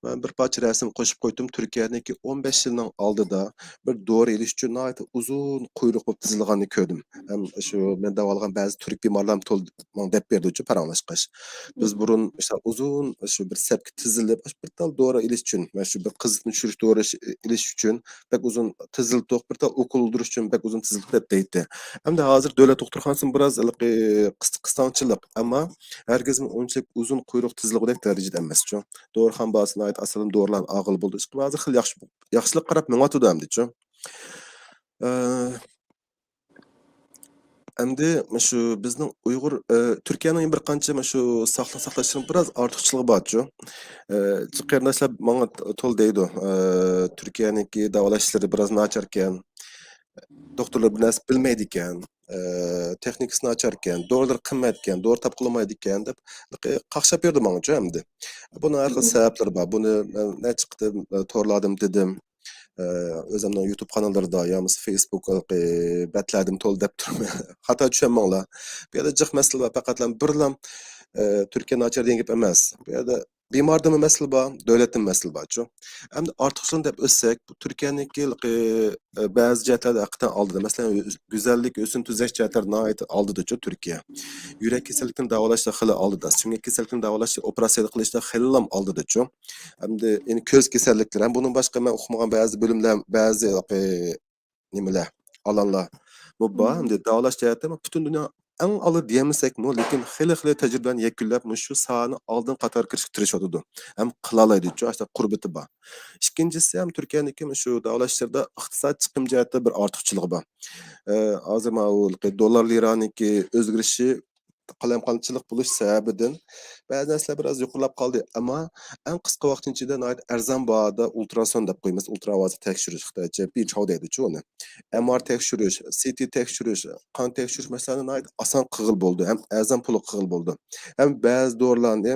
مەن بىر پارچە رەسىم قوشۇپ قويدۇم. تۈركىيەنىڭكى ئون بەش يىلنىڭ ئالدىدا بىر دورا ئېلىش ئۈچۈن ناھايىتى ئۇزۇن قۇيرۇق بولۇپ تىزىلغاننى كۆردۈم. ھەم شۇ مەن داۋالىغان بەزى تۈرك بىمارلارمۇ تول-، ماڭا دەپ بەردىچۇ پاراڭلاشقاچ. بىز بۇرۇن ئىشتا ئۇزۇن شۇ بىر سەپكە تىزىلىپ، بىر تال دورا ئېلىش ئۈچۈن، مانا شۇ بىر قىزىتما چۈشۈرۈش دورا ئېلىش ئۈچۈن بەك ئۇزۇن تىزىلدۇق، بىر تال ئوكۇل ئۇدۇرۇش ئۈچۈن بەك ئۇزۇن تىزىلدۇق دەپ دەيتتى. ئەمدى ھازىر دۆلەت دوختۇرخانىسىمۇ بىراز ھېلىقى قىس-، قىستاڭچىلىق، ئەمما ھەرگىزمۇ ئۇنچىلىك ئۇزۇن قۇيرۇق تىزىلغۇدەك دەرىجىدە ئەمەسچۇ. دورىخانا بارسا ناھايىتى ئاسانلا دورىلارنى ئالغىلى بولىدۇ. ئىشقىلىپ ھازىر خېلى ياخشى، ياخشىلىق قاراپ مېڭىۋاتىدۇ ئەمدىچۇ. ئە، ئەمدى مۇشۇ بىزنىڭ ئۇيغۇر، ئە، تۈركىيەنىڭ بىر قانچە مۇشۇ ساقلىق ساقلاشنىڭ بىراز ئارتۇقچىلىقى بارچۇ. ئە، قېرىنداشلار ماڭا تولا دەيدۇ، ئە، تۈركىيەنىڭكى داۋالاشلىرى بىراز ناچاركەن، دوختۇرلار بىر نەرسە بىلمەيدىكەن، ئە، تېخنىكىسى ناچاركەن، دورىلىرى قىممەتكەن، دورا تاپقىلى بولمايدىكەن دەپ قاقشاپ يۈردى ماڭىچۇ ئەمدى. بۇنىڭ ھەر خىل سەۋەبلىرى بار. بۇنى مەن نەچچە قېتىم، ئە، تورلاردىمۇ دېدىم. ئە، ئۆزۈمنىڭ يۇتۇب قاناللىرىدا يا بولمىسا فېيسبۇك، ئە، بەتلەردىمۇ تولا دەپ تۇرىمەن. خاتا چۈشەنمەڭلار. بۇ يەردە جىق مەسىلە بار. پەقەتلا بىرلا، ئە، تۈركىيە ناچار دېگەن گەپ ئەمەس. بۇ يەردە بىماردىمۇ مەسىلە بار، دۆلەتتىمۇ مەسىلە بارچۇ. ئەمدى ئارتۇقچىلىقنى دەپ ئۆتسەك، بۇ تۈركىيەنىڭكى، ئە، بەزى جەھەتلەردە ھەقىقەتەن ئالدىدا. مەسىلەن، گۈزەللىك، ھۆسن تۈزەش جەھەتلەردە ناھايىتى ئالدىدىچۇ تۈركىيە. يۈرەك كېسەللىكىنى داۋالاشتا خېلى ئالدىدا، سۆڭەك كېسەللىكىنى داۋالاشتا، ئوپېراتسىيە قىلىشتا خېلىلا ئالدىدىچۇ. ئەمدى يەنە كۆز كېسەللىكلىرى، ھەم بۇنىڭ باشقا مەن ئۇقمىغان بەزى بۆلۈملەر، بەزى، ئە، نېمىلەر، ئالانلار بۇ بار. مم. ئەمدى داۋالاش جەھەتتە پۈتۈن دۇنيا ئەڭ ئالدى دېيەلمىسەكمۇ، لېكىن خېلى، خېلى تەجرىبىلەرنى يەكۈنلەپ، مۇشۇ ساھەنىڭ ئالدىنقى قاتارغا كىرىشكە تىرىشىۋاتىدۇ. ھەم قىلالايدۇچۇ، ئاشۇنداق قۇربىتى بار. ئىككىنچىسى ھەم تۈركىيەنىڭكى شۇ داۋالاش ئىشلىرىدا ئىقتىساد چىقىم جەھەتتە بىر ئارتۇقچىلىقى بار. ئە، ھازىر ماۋۇ دوللار لىرانىڭكى ئۆزگىرىشى قالايمىقانچىلىق بولۇش سەۋەبىدىن بەزى نەرسىلەر بىراز يۇقىرىلاپ قالدى. ئەمما ئەڭ قىسقا ۋاقىتنىڭ ئىچىدە ناھايىتى ئەرزان باھادا ئۇلتراسون دەپ قويىمىز، ئۇلترا ئاۋازلىق تەكشۈرۈش، خىتايچە بىچاۋ دەيدۇچۇ ئۇنى. ئەم ئار تەكشۈرۈش، سى تى تەكشۈرۈش، قان تەكشۈرۈش مەسىلىلەرنى ناھايىتى ئاسان قىلغىلى بولىدۇ ھەم ئەرزان پۇلغا قىلغىلى بولىدۇ. ھەم بەزى دورىلارنى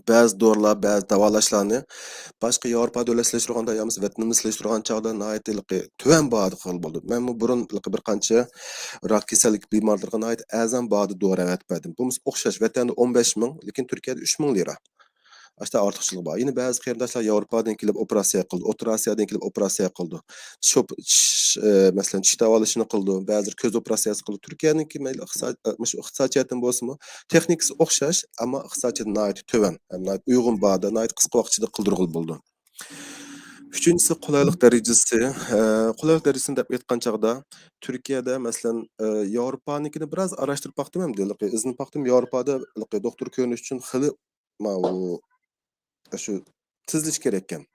بەزى دورىلار، بەزى داۋالاشلارنى باشقا ياۋروپا دۆلەتلەر سېلىشتۇرغاندا يا بولمىسا ۋەتىنىمىز سېلىشتۇرغان چاغدا ناھايىتى ھېلىقى تۆۋەن باھادا قىلغىلى بولىدۇ. مەنمۇ بۇرۇن ھېلىقى بىر قانچە راك كېسەللىك بىمارلىرىغا ناھايىتى ئەرزان باھادا دورا ئەۋەتىپ بەردىم. بۇمۇ ئوخشاش، ۋەتەندە ئون بەش مىڭ، لېكىن تۈركىيەدە ئۈچ مىڭ لىرا. ئاشۇنداق ئارتۇقچىلىقى بار. يەنە بەزى قېرىنداشلار ياۋروپادىن كېلىپ ئوپېراتسىيە قىلدى، ئوتتۇرا ئاسىيادىن كېلىپ ئوپېراتسىيە قىلدى. چىش ئوپ-، چىش، ئە، مەسىلەن، چىش داۋالىشىنى قىلدى، بەزىلىرى كۆز ئوپېراتسىيەسى قىلدى. تۈركىيەنىڭكى مەيلى ئىقتىساد-، ئە، مۇشۇ ئىقتىساد جەھەتتىن بولسىمۇ، تېخنىكىسى ئوخشاش، ئەمما ئىقتىساد جەھەتتىن ناھايىتى تۆۋەن، ھەم ناھايىتى ئۇيغۇن باھادا، ناھايىتى قىسقا ۋاقىت ئىچىدە قىلدۇرغىلى بولىدۇ. ئۈچىنچىسى، قولايلىق دەرىجىسى. ئە، قولايلىق دەرىجىسىنى دەپ ئېيتقان چاغدا، تۈركىيەدە، مەسىلەن، ئە، ياۋروپانىڭكىنى بىراز ئاراشتۇرۇپ باقتىم ئەمدى، ھېلىقى ئىزدىنىپ باقتىم، ياۋروپادا ھېلىقى دوختۇر كۆرۈنۈش ئۈچۈن خېلى ماۋۇ، شۇ تېزلىشىش كېرەككەن.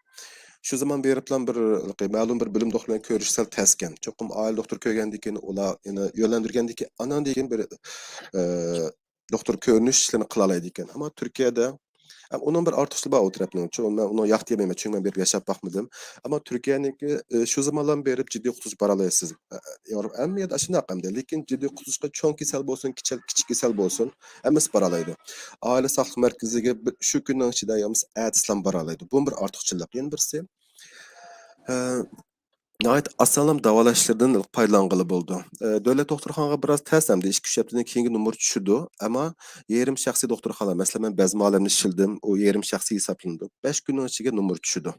شۇ زامان بېرىپلا بىر، ھېلىقى مەلۇم بىر بۆلۈم دوختۇرى بىلەن كۆرۈش سەل تەسكەن. چوقۇم ئائىلە دوختۇرى كۆرگەندىن كېيىن، ئۇلار يەنە يۆنلەندۈرگەندىن كېيىن، ئانان كېيىن بىر، ئە، دوختۇر كۆرۈنۈش ئىشلىرىنى قىلالايدىكەن. ئەمما تۈركىيەدە، ئە، ئۇنىڭ بىر ئارتۇقچىلىقى بار ئۇ تەرەپنىڭچۇ، مەن ئۇنى ياق دېيەلمەيمەن، چۈنكى مەن بېرىپ ياشاپ باقمىدىم. ئەمما تۈركىيەنىڭكى، ئە، شۇ زامانلارمۇ بېرىپ جىددىي قۇتقۇزۇش بارالايسىز. ئە، ياۋروپا ھەممە يەردە ئاشۇنداق ئەمدى، لېكىن جىددىي قۇتقۇزۇشقا چوڭ كېسەل بولسۇن، كىچىك، كىچىك كېسەل بولسۇن، ھەممىسى بارالايدۇ. ئائىلە ساقلىق مەركىزىگە بىر، شۇ كۈننىڭ ئىچىدە يا بولمىسا ئەتىسىلام بارالايدۇ. بۇمۇ بىر ئارتۇقچىلىق. يەنە بىرسى، ئە، ناھايىتى ئاسانلا داۋالاشلىرىدىن پايدىلانغىلى بولىدۇ. ئە، دۆلەت دوختۇرخانىغا بىراز تەس ئەمدى، ئىككى، ئۈچ ھەپتىدىن كېيىنگە نومۇر چۈشىدۇ. ئەمما يېرىم شەخسىي دوختۇرخانا، مەسىلەن، مەن بەزمە ئالەمدە ئىشلىدىم، ئۇ يېرىم شەخسىي ھېسابلىنىدۇ. بەش كۈننىڭ ئىچىگە نومۇر چۈشىدۇ.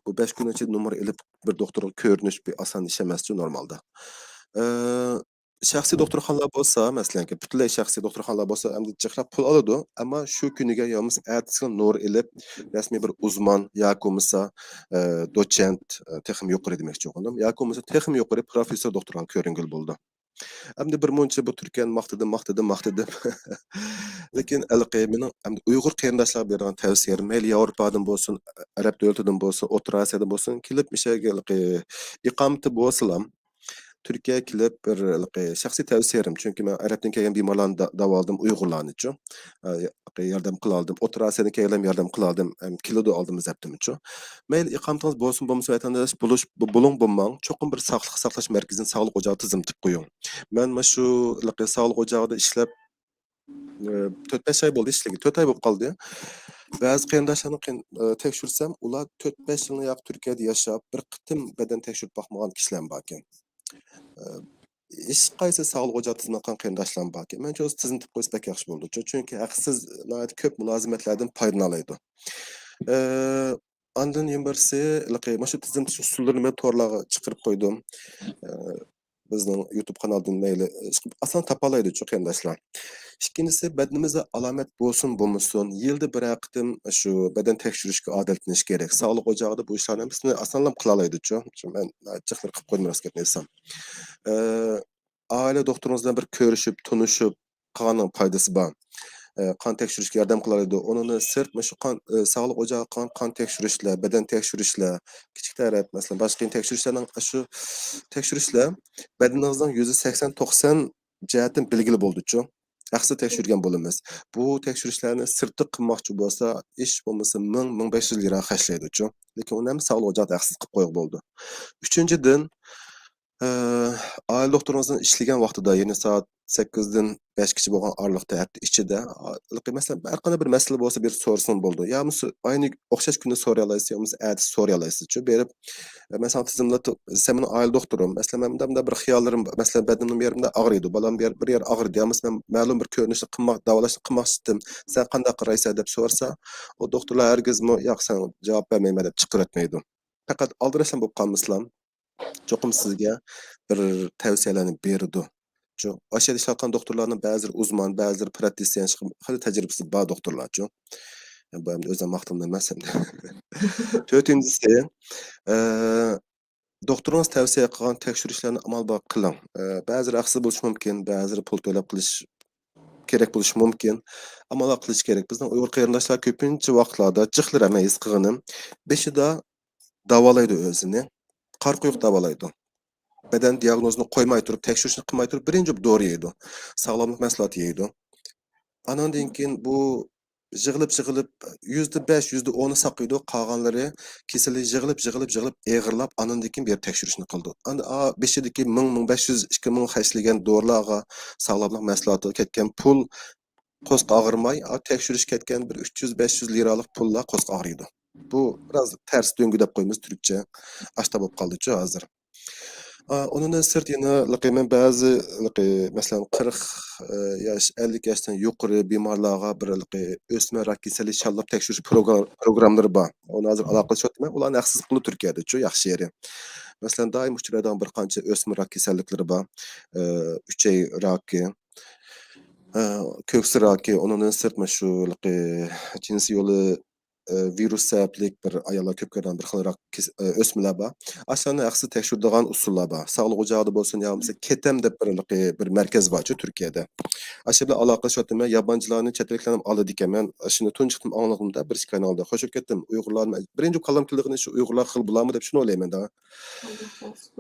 بۇ بەش كۈننىڭ ئىچىدە نومۇر ئېلىپ، بىر دوختۇرغا كۆرۈنۈش بىر ئاسان ئىش ئەمەسچۇ نورمالدا. ئە، شەخسىي دوختۇرخانىلار بولسا، مەسىلەنكى، پۈتۈنلەي شەخسىي دوختۇرخانىلار بولسا، ئەمدى جىقراق پۇل ئالىدۇ، ئەمما شۇ كۈنىگە يا بولمىسا ئەتىسىگە نومۇر ئېلىپ، رەسمىي بىر ئۇزمان ياكى بولمىسا، ئە، دوتسېنت، ئە، تېخىمۇ يۇقىرى دېمەكچى بولغىنىم، ياكى بولمىسا تېخىمۇ يۇقىرى پروفېسسور دوختۇرغا كۆرۈنگىلى بولىدۇ. ئەمدى بىر مۇنچە بۇ تۈركىيەنى ماختىدىم، ماختىدىم، ماختىدىم. لېكىن ھېلىقى مېنىڭ ئەمدى ئۇيغۇر قېرىنداشلارغا بېرىدىغان تەۋسىيەم، مەيلى ياۋروپادىن بولسۇن، ئەرەب دۆلىتىدىن بولسۇن، ئوتتۇرا ئاسىيادىن بولسۇن، كېلىپ مۇشۇ يەرگە ھېلىقى ئىقامىتى بولسىلا، تۈركىيەگە كېلىپ بىر ھېلىقى شەخسىي تەۋسىيەم، چۈنكى مەن ئەرەبتىن كەلگەن بىمارلارنى دا-، داۋالىدىم، ئۇيغۇرلارنىچۇ. ئە، ياردەم قىلالدىم، ئوتتۇرا ئاسىيادىن كەلگەنلەرگە ياردەم قىلالدىم، ھەم كېلىدۇ ئالدىمىز ھەپتىمىچۇ. مەيلى ئىقامىتىڭىز بولسۇن، بولمىسۇن، ۋەتەنداش بولۇش، بۇ-، بولۇڭ بولماڭ، چوقۇم بىر ساقلىق ساقلاش مەركىزىنى، ساقلىق ئوچاقى تىزىملىتىپ قويۇڭ. مەن مانا شۇ ھېلىقى ساقلىق ئوچاقىدا ئىشلەپ، ئە، تۆت، بەش ئاي بولدى ئىشلىگىلى، تۆت ئاي بولۇپ قالدى. بەزى قېرىنداشلارنى قېن-، ئە، تەكشۈرسەم، ئۇلار تۆت، بەش يىلنى ياقى تۈركىيەدە ياشاپ، بىر قېتىم بەدەن تەكشۈرۈپ باقمىغان كىشىلەرمۇ باركەن. ئە، ھېچقايسى ساقلىق ئوچاقى تىزىملاتقان قېرىنداشلارمۇ باركەن. مەنچە، ئۆزى تىزىملىتىپ قويسا بەك ياخشى بولىدۇ. چۈنكى ھەقسىز ناھايىتى كۆپ مۇلازىمەتلەردىن پايدىلالايدۇ. ئە، ئاندىن يەنە بىرسى، ھېلىقى مۇشۇ تىزىملىتىش ئۇسۇللىرىنى مەن تورلارغا چىقىرىپ قويدۇم. ئە، بىزنىڭ يۇتۇب قانالىدىن مەيلى، ئاسان تاپالايدۇچۇ قېرىنداشلار. ئىككىنچىسى، بەدىنىمىزدە ئالامەت بولسۇن بولمىسۇن، يىلدا بىرەر قېتىم شۇ بەدەن تەكشۈرۈشكە ئادەتلىنىش كېرەك. ساقلىق ئوچاقىدا بۇ ئىشلارنى ھەممىسىنى ئاسانلا قىلالايدۇچۇ. شۇ مەن جىقلىرى قىلىپ قويدۇم راست گەپنى ئېيتسام. ئە، ئائىلە دوختۇرىڭىز بىلەن بىر كۆرۈشۈپ، تونۇشۇپ، قىلغاننىڭ پايدىسى بار. ئە، قان تەكشۈرۈشكە ياردەم قىلالايدۇ. ئۇنىڭدىن سىرت، مۇشۇ قان، ئە، ساقلىق ئوچاقىغا قىلغان قان تەكشۈرۈشلەر، بەدەن تەكشۈرۈشلەر، كىچىك تەرەت، مەسىلەن، باشقا تەكشۈرۈشلەرنىڭ، شۇ تەكشۈرۈشلەر بەدىنىڭىزنىڭ يۈزدە سەكسەن، توقسان جەھەتتىن بىلگىلى بولىدۇچۇ. ھەقسىز تەكشۈرگەن بولىمىز. بۇ تەكشۈرۈشلەرنى سىرتتا قىلماقچى بولسا، ھېچ بولمىسا مىڭ، مىڭ بەش يۈز لىرا خەجلەيدۇچۇ. لېكىن ئۇنى ھەممە ساقلىق ئوچاقىدا ھەقسىز قىلىپ قويغىلى بولىدۇ. ئۈچىنچىدىن، ئە، ئائىلە دوختۇرىڭىزنىڭ ئىشلىگەن ۋاقتىدا، يەنى سائەت سەككىزدىن بەشكىچە بولغان ئارىلىقتا ھەپتە ئىچىدە، ئا، مەسىلەن، ھەر قانداق بىر مەسىلە بولسا، بېرىپ سورىسىڭىز بولىدۇ. يا بولمىسا ئاينى ئوخشاش كۈندە سورىيالايسىز، يا بولمىسا ئەتىسى سورىيالايسىزچۇ. بېرىپ، ئە، مەن ساڭا تىزىملىتىپ، سەن مېنىڭ ئائىلە دوختۇرۇم. مەسىلەن، مەن مۇنداق، مۇنداق بىر خىياللىرىم بار. مەسىلەن، بەدىنىم بىر يېرىمدە ئاغرىيدۇ، بالام بىر يەر، بىر يەر ئاغرىيدۇ. يا بولمىسا مەن مەلۇم بىر كۆرۈنۈشنى قىلماق، داۋالاشنى قىلماقچى ئىدىم. سەن قانداق قارايسەن دەپ سورىسا، ئۇ دوختۇرلار ھەرگىزمۇ، ياق، سەن جاۋاب بەرمەيمەن دەپ چىقىرىۋەتمەيدۇ. پەقەت ئالدىراشلا بولۇپ قالمىسىلا، چوقۇم سىزگە بىر تەۋسىيەلەرنى بېرىدۇ. شۇ، ئاشۇ يەردە ئىشلەۋاتقان دوختۇرلارنىڭ بەزىلىرى ئۇزمان، بەزىلىرى پراكتىسىيەن، خېلى تەجرىبىسى بار دوختۇرلارچۇ. بۇ ئەمدى ئۆزۈم ماختىمىدىن ئەمەس ئەمدى. تۆتىنچىسى، ئە، دوختۇرىڭىز تەۋسىيە قىلغان تەكشۈرۈشلەرنى ئامال بار قىلىڭ. ئە، بەزىلىرى ھەقسىز بولۇشى مۇمكىن، بەزىلىرى پۇل تۆلەپ قىلىش كېرەك بولۇشى مۇمكىن. ئەمما ئۇلار قىلىش كېرەك. بىزنىڭ ئۇيغۇر قېرىنداشلار كۆپىنچە ۋاقىتلاردا جىقلىرى، مەن ھېس قىلغىنىم، بېشىدا داۋالايدۇ ئۆزىنى. قارا قويۇق داۋالايدۇ. بەدەن دىياگنوزىنى قويماي تۇرۇپ، تەكشۈرۈشنى قىلماي تۇرۇپ، بىرىنچى دورا يەيدۇ. ساغلاملىق مەھسۇلاتى يەيدۇ. ئاناندىن كېيىن بۇ يىغىلىپ، يىغىلىپ، يۈزدە بەش، يۈزدە ئونى ساقىيىدۇ. قالغانلىرى كېسىلى يىغىلىپ، يىغىلىپ، يىغىلىپ ئېغىرلاپ، ئاناندىن كېيىن بېرىپ تەكشۈرۈشنى قىلىدۇ. ئاندىن، ئا، بېشىدىكى مىڭ، مىڭ بەش يۈز، ئىككى مىڭ خەجلىگەن دورىلارغا، ساغلاملىق مەھسۇلاتىغا كەتكەن پۇل قورسىقى ئاغرىماي، ئا، تەكشۈرۈش كەتكەن بىر ئۈچ يۈز، بەش يۈز لىرالىق پۇللا قورسىقى ئاغرىيدۇ. بۇ بىراز تەرس دۆڭگە دەپ قويىمىز تۈركچە. ئاشتا بولۇپ قالدىچۇ ھازىر. ئا، ئۇنىڭدىن سىرت يەنە ھېلىقى مەن بەزى ھېلىقى، مەسىلەن، قىرىق، ئە، ياش، ئەللىك ياشتىن يۇقىرى بىمارلارغا بىر ھېلىقى ئۆسمە راك كېسىلى شاللاپ تەكشۈرۈش پروگرا-، پروگراملىرى بار. ئۇنى ھازىر ئالاقىلىشىۋاتىمەن. ئۇلارنى ھەقسىز قىلىدۇ تۈركىيەدىچۇ، ياخشى يېرى. مەسىلەن، دائىم ئۇچرايدىغان بىر قانچە ئۆسمە راك كېسەللىكلىرى بار. ئە، ئۈچەي راكى، ئە، كۆكسى راكى، ئۇنىڭدىن سىرت مانا شۇ ھېلىقى جىنسىي يولى، ئە، ۋىرۇس سەۋەبلىك بىر ئاياللار كۆپ كۆرىدىغان بىر خىل راك كېس-، ئە، ئۆسمىلەر بار. ئاشۇلارنى ھەقسىز تەكشۈرىدىغان ئۇسۇللار بار. ساغلىق ئوچاغىدا بولسۇن يا بولمىسا كېتەم دەپ بىر ھېلىقى بىر مەركەز بارچۇ تۈركىيەدە. ئاشۇ بىلەن ئالاقىلىشىۋاتىمەن. ياپونچىلارنى، چەت ئەللىكلەرنى ئالىدىكەنمەن. شۇنى تۇنجى قېتىم ئاڭلىغىنىمدا بىر ئىككى ئاينىڭ ئالدىدا خوش بولۇپ كەتتىم. ئۇيغۇرلارنى، بىرىنچى كاللام كېلىدىغىنى شۇ ئۇيغۇرلار خىل بولامۇ دەپ شۇنى ئويلايمەن دا.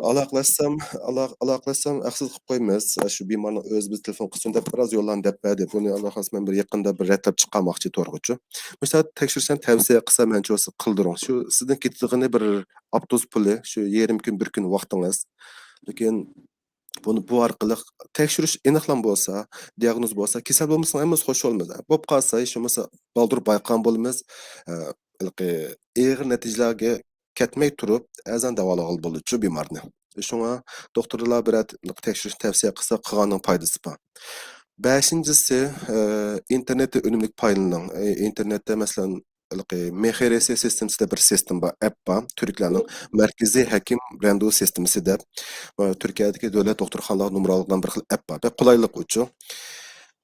ئالاقىلەشسەم، ئالاق-، ئالاقىلەشسەم ھەقسىز قىلىپ قويىمىز. شۇ بىمارنىڭ ئۆزى بىز تېلېفون قىلسۇن دەپ بىراز يوللارنى دەپ بەردى. بۇنى ئاللا خالىسا مەن بىر يېقىندا بىر رەتلەپ چىقارماقچى تورغىچۇ. مۇشۇنداق تەكشۈرسەم تەۋسىيە قىلسا مەنچە بولسا قىلدۇرۇڭ. شۇ سىزدىن كېتىدىغىنى بىر ئاپتوبۇس پۇلى، شۇ يېرىم كۈن، بىر كۈن ۋاقتىڭىز. لېكىن بۇنى، بۇ ئارقىلىق تەكشۈرۈش ئېنىقلام بولسا، دىياگنوز بولسا، كېسەل بولمىسىڭ ھەممىمىز خوش بولىمىز. بولۇپ قالسا، ھېچ بولمىسا بالدۇر بايقىغان بولىمىز. ئە، ھېلىقى ئېغىر نەتىجىلەرگە كەتمەي تۇرۇپ، ئەرزان داۋالىغىلى بولىدۇ شۇ بىمارنى. شۇڭا دوختۇرلار بىرەر تەكشۈرۈشنى تەۋسىيە قىلسا، قىلغاننىڭ پايدىسى بار. بەشىنچىسى، ئە، ئىنتېرنېتتىن ئۈنۈملۈك پايدىلىنىڭ. ئە، ئىنتېرنېتتە، مەسىلەن، ھېلىقى مېخېرېسى سىستېمىسى دەپ بىر سىستېما بار، ئەپ بار. تۈركلەرنىڭ مەركىزىي ھەكىم رەندۇ سىستېمىسى دەپ، ئە، تۈركىيەدىكى دۆلەت دوختۇرخانىلارغا نومۇر ئالغان بىر خىل ئەپ بار. بەك قولايلىق ئۇچۇ.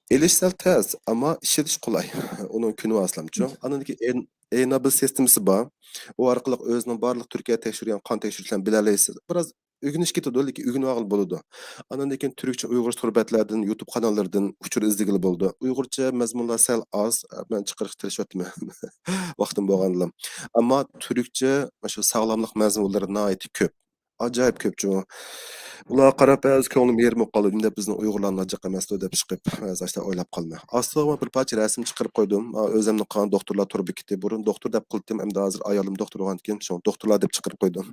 ئېلىش سەل تەس، ئەمما ئىشلىتىش قولاي. ئۇنىڭ كۈنى ئاسلامچۇ. ئاندىن كېيىن ئېن-، ئېنابل سىستېمىسى بار. ئۇ ئارقىلىق ئۆزىنىڭ بارلىق تۈركىيە تەكشۈرگەن قان تەكشۈرۈشلەرنى بىلەلەيسىز. بىراز ئۆگىنىش كېتىدۇ، لېكىن ئۆگىنىۋالغىلى بولىدۇ. ئاندىن كېيىن تۈركچە، ئۇيغۇرچە تور بەتلەردىن، يۇتۇب قاناللىرىدىن ئۇچۇر ئىزدىگىلى بولىدۇ. ئۇيغۇرچە مەزمۇنلار سەل ئاز، مەن چىقىرىشقا تىرىشىۋاتىمەن، ۋاقتىم بولغاندىلا. ئەمما تۈركچە مۇشۇ ساغلاملىق مەزمۇنلىرى ناھايىتى كۆپ. ئاجايىپ كۆپ جۇمۇ. ئۇلارغا قاراپ ھازىر كۆڭلۈم يېرىم بولۇپ قالدى. نېمە دەپ بىزنىڭ ئۇيغۇرلارنى جىق ئەمەس دەپ چىقىپ، ھازىر ئاشۇنداق ئويلاپ قالىمەن. ئاستىغا بىر پارچە رەسىم چىقىرىپ قويدۇم. ئا، ئۆزۈمنىڭ قالغان دوختۇرلار تور بېكىتى. بۇرۇن دوختۇر دەپ قىلاتتىم، ئەمدى ھازىر ئايالىم دوختۇر بولغاندىكىن شۇڭا دوختۇرلار دەپ چىقىرىپ قويدۇم.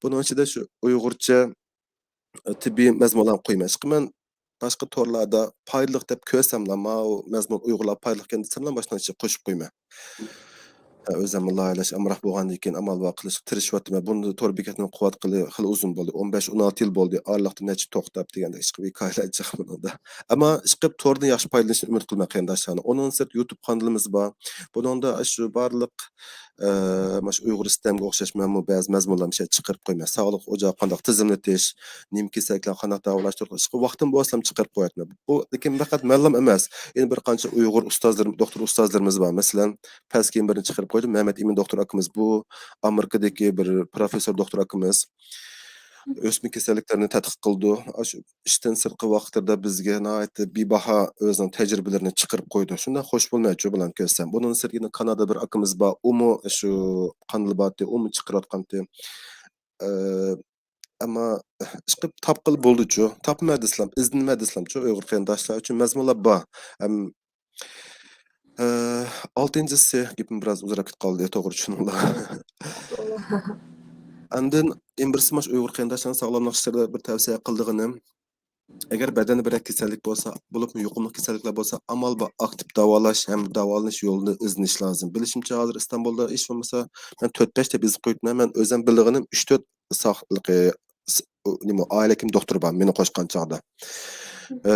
بۇنىڭ ئىچىدە شۇ ئۇيغۇرچە، ئە، تېببىي مەزمۇنلارنى قويماي چىقىمەن. باشقا تورلاردا پايدىلىق دەپ كۆرسەملا، ماۋۇ مەزمۇن ئۇيغۇرلارغا پايدىلىق ئىكەن دېسەملا، ماشۇنىڭ ئىچىگە قوشۇپ قويىمەن. ھە، ئۆزۈم لايىھەلەش ئامراق بولغاندىن كېيىن ئامال بار قىلىشقا تىرىشىۋاتىمەن. بۇنى تور بېكەتنى قۇرۇۋاتقىلى خېلى ئۇزۇن بولدى. ئون بەش، ئون ئالتە يىل بولدى. ئارىلىقتا نەچچە توختاپ دېگەندەك ئىشقىلىپ ھېكايىلەر جىق بۇنىڭدا. ئەمما ئىشقىلىپ توردىن ياخشى پايدىلىنىشنى ئۈمىد قىلىمەن قېرىنداشلارنى. ئۇنىڭدىن سىرت يۇتۇب قانىلىمىز بار. بۇنىڭدا شۇ بارلىق، ئە، مانا شۇ ئۇيغۇر سىستېمىگە ئوخشاش مەنمۇ بەزى مەزمۇنلارنى شۇ يەردە چىقىرىپ قويىمەن. ساغلىق ئوچىقى قانداق تىزىملىتىش، نېمە كېسەللىكلەرنى قانداق داۋالاش توغرىسىدا. ئىشقىلىپ ۋاقتىم بولسام چىقىرىپ قوياتتىم. بۇ، لېكىن پەقەت مەنلا ئەمەس، يەنە بىر قانچە ئۇيغۇر ئۇستازلىرىم، دوختۇر ئۇستازلىرىمىز بار. مەسىلەن، پەس كېيىن بىرنى چىقىرىپ قويدۇم. مەمەت ئىمىن دوختۇر ئاكىمىز، بۇ ئامېرىكىدىكى بىر پروفېسسور دوختۇر ئاكىمىز. ئۆسمە كېسەللىكلىرىنى تەتقىق قىلىدۇ. ئاشۇ ئىشتىن سىرتقى ۋاقىتلىرىدا بىزگە ناھايىتى بىباھا ئۆزىنىڭ تەجرىبىلىرىنى چىقىرىپ قويىدۇ. شۇنداق خوش بولىمەنچۇ بۇلارنى كۆرسەم. بۇنىڭدىن سىرت يەنە كانادادا بىر ئاكىمىز بار، ئۇمۇ شۇ قانىلى بارتى، ئۇمۇ چىقىرىۋاتقانتى. ئە، ئەمما ئىشقىلىپ تاپقىلى بولدىچۇ. تاپىمەن دېسىلەم، ئىزدىنىمەن دېسىلەمچۇ، ئۇيغۇر قېرىنداشلار ئۈچۈن مەزمۇنلار بار. ھەم ئە، ئالتىنچىسى، گېپىم بىراز ئۇزىراپ كېتىپ قالدى، توغرا چۈشىنىڭلار. ئاندىن يەنە بىرسى، مانا شۇ ئۇيغۇر قېرىنداشلارنىڭ ساغلاملىق ئىشلىرىدا بىر تەۋسىيە قىلىدىغىنىم، ئەگەر بەدەندە بىرەر كېسەللىك بولسا، بولۇپمۇ يۇقۇملۇق كېسەللىكلەر بولسا، ئامال بار ئاكتىپ داۋالاش ھەم داۋالىنىش يولىنى ئىزدىنىش لازىم. بىلىشىمچە، ھازىر ئىستانبۇلدا ھېچ بولمىسا مەن تۆت بەش دەپ يېزىپ قويۇپتىمەن. مەن ئۆزۈم بىلىدىغىنىم ئۈچ تۆت ساق-، ئۇ، نېمە، ئائىلە ھېكىم دوختۇر بار، مېنى قوشقان چاغدا. ئە،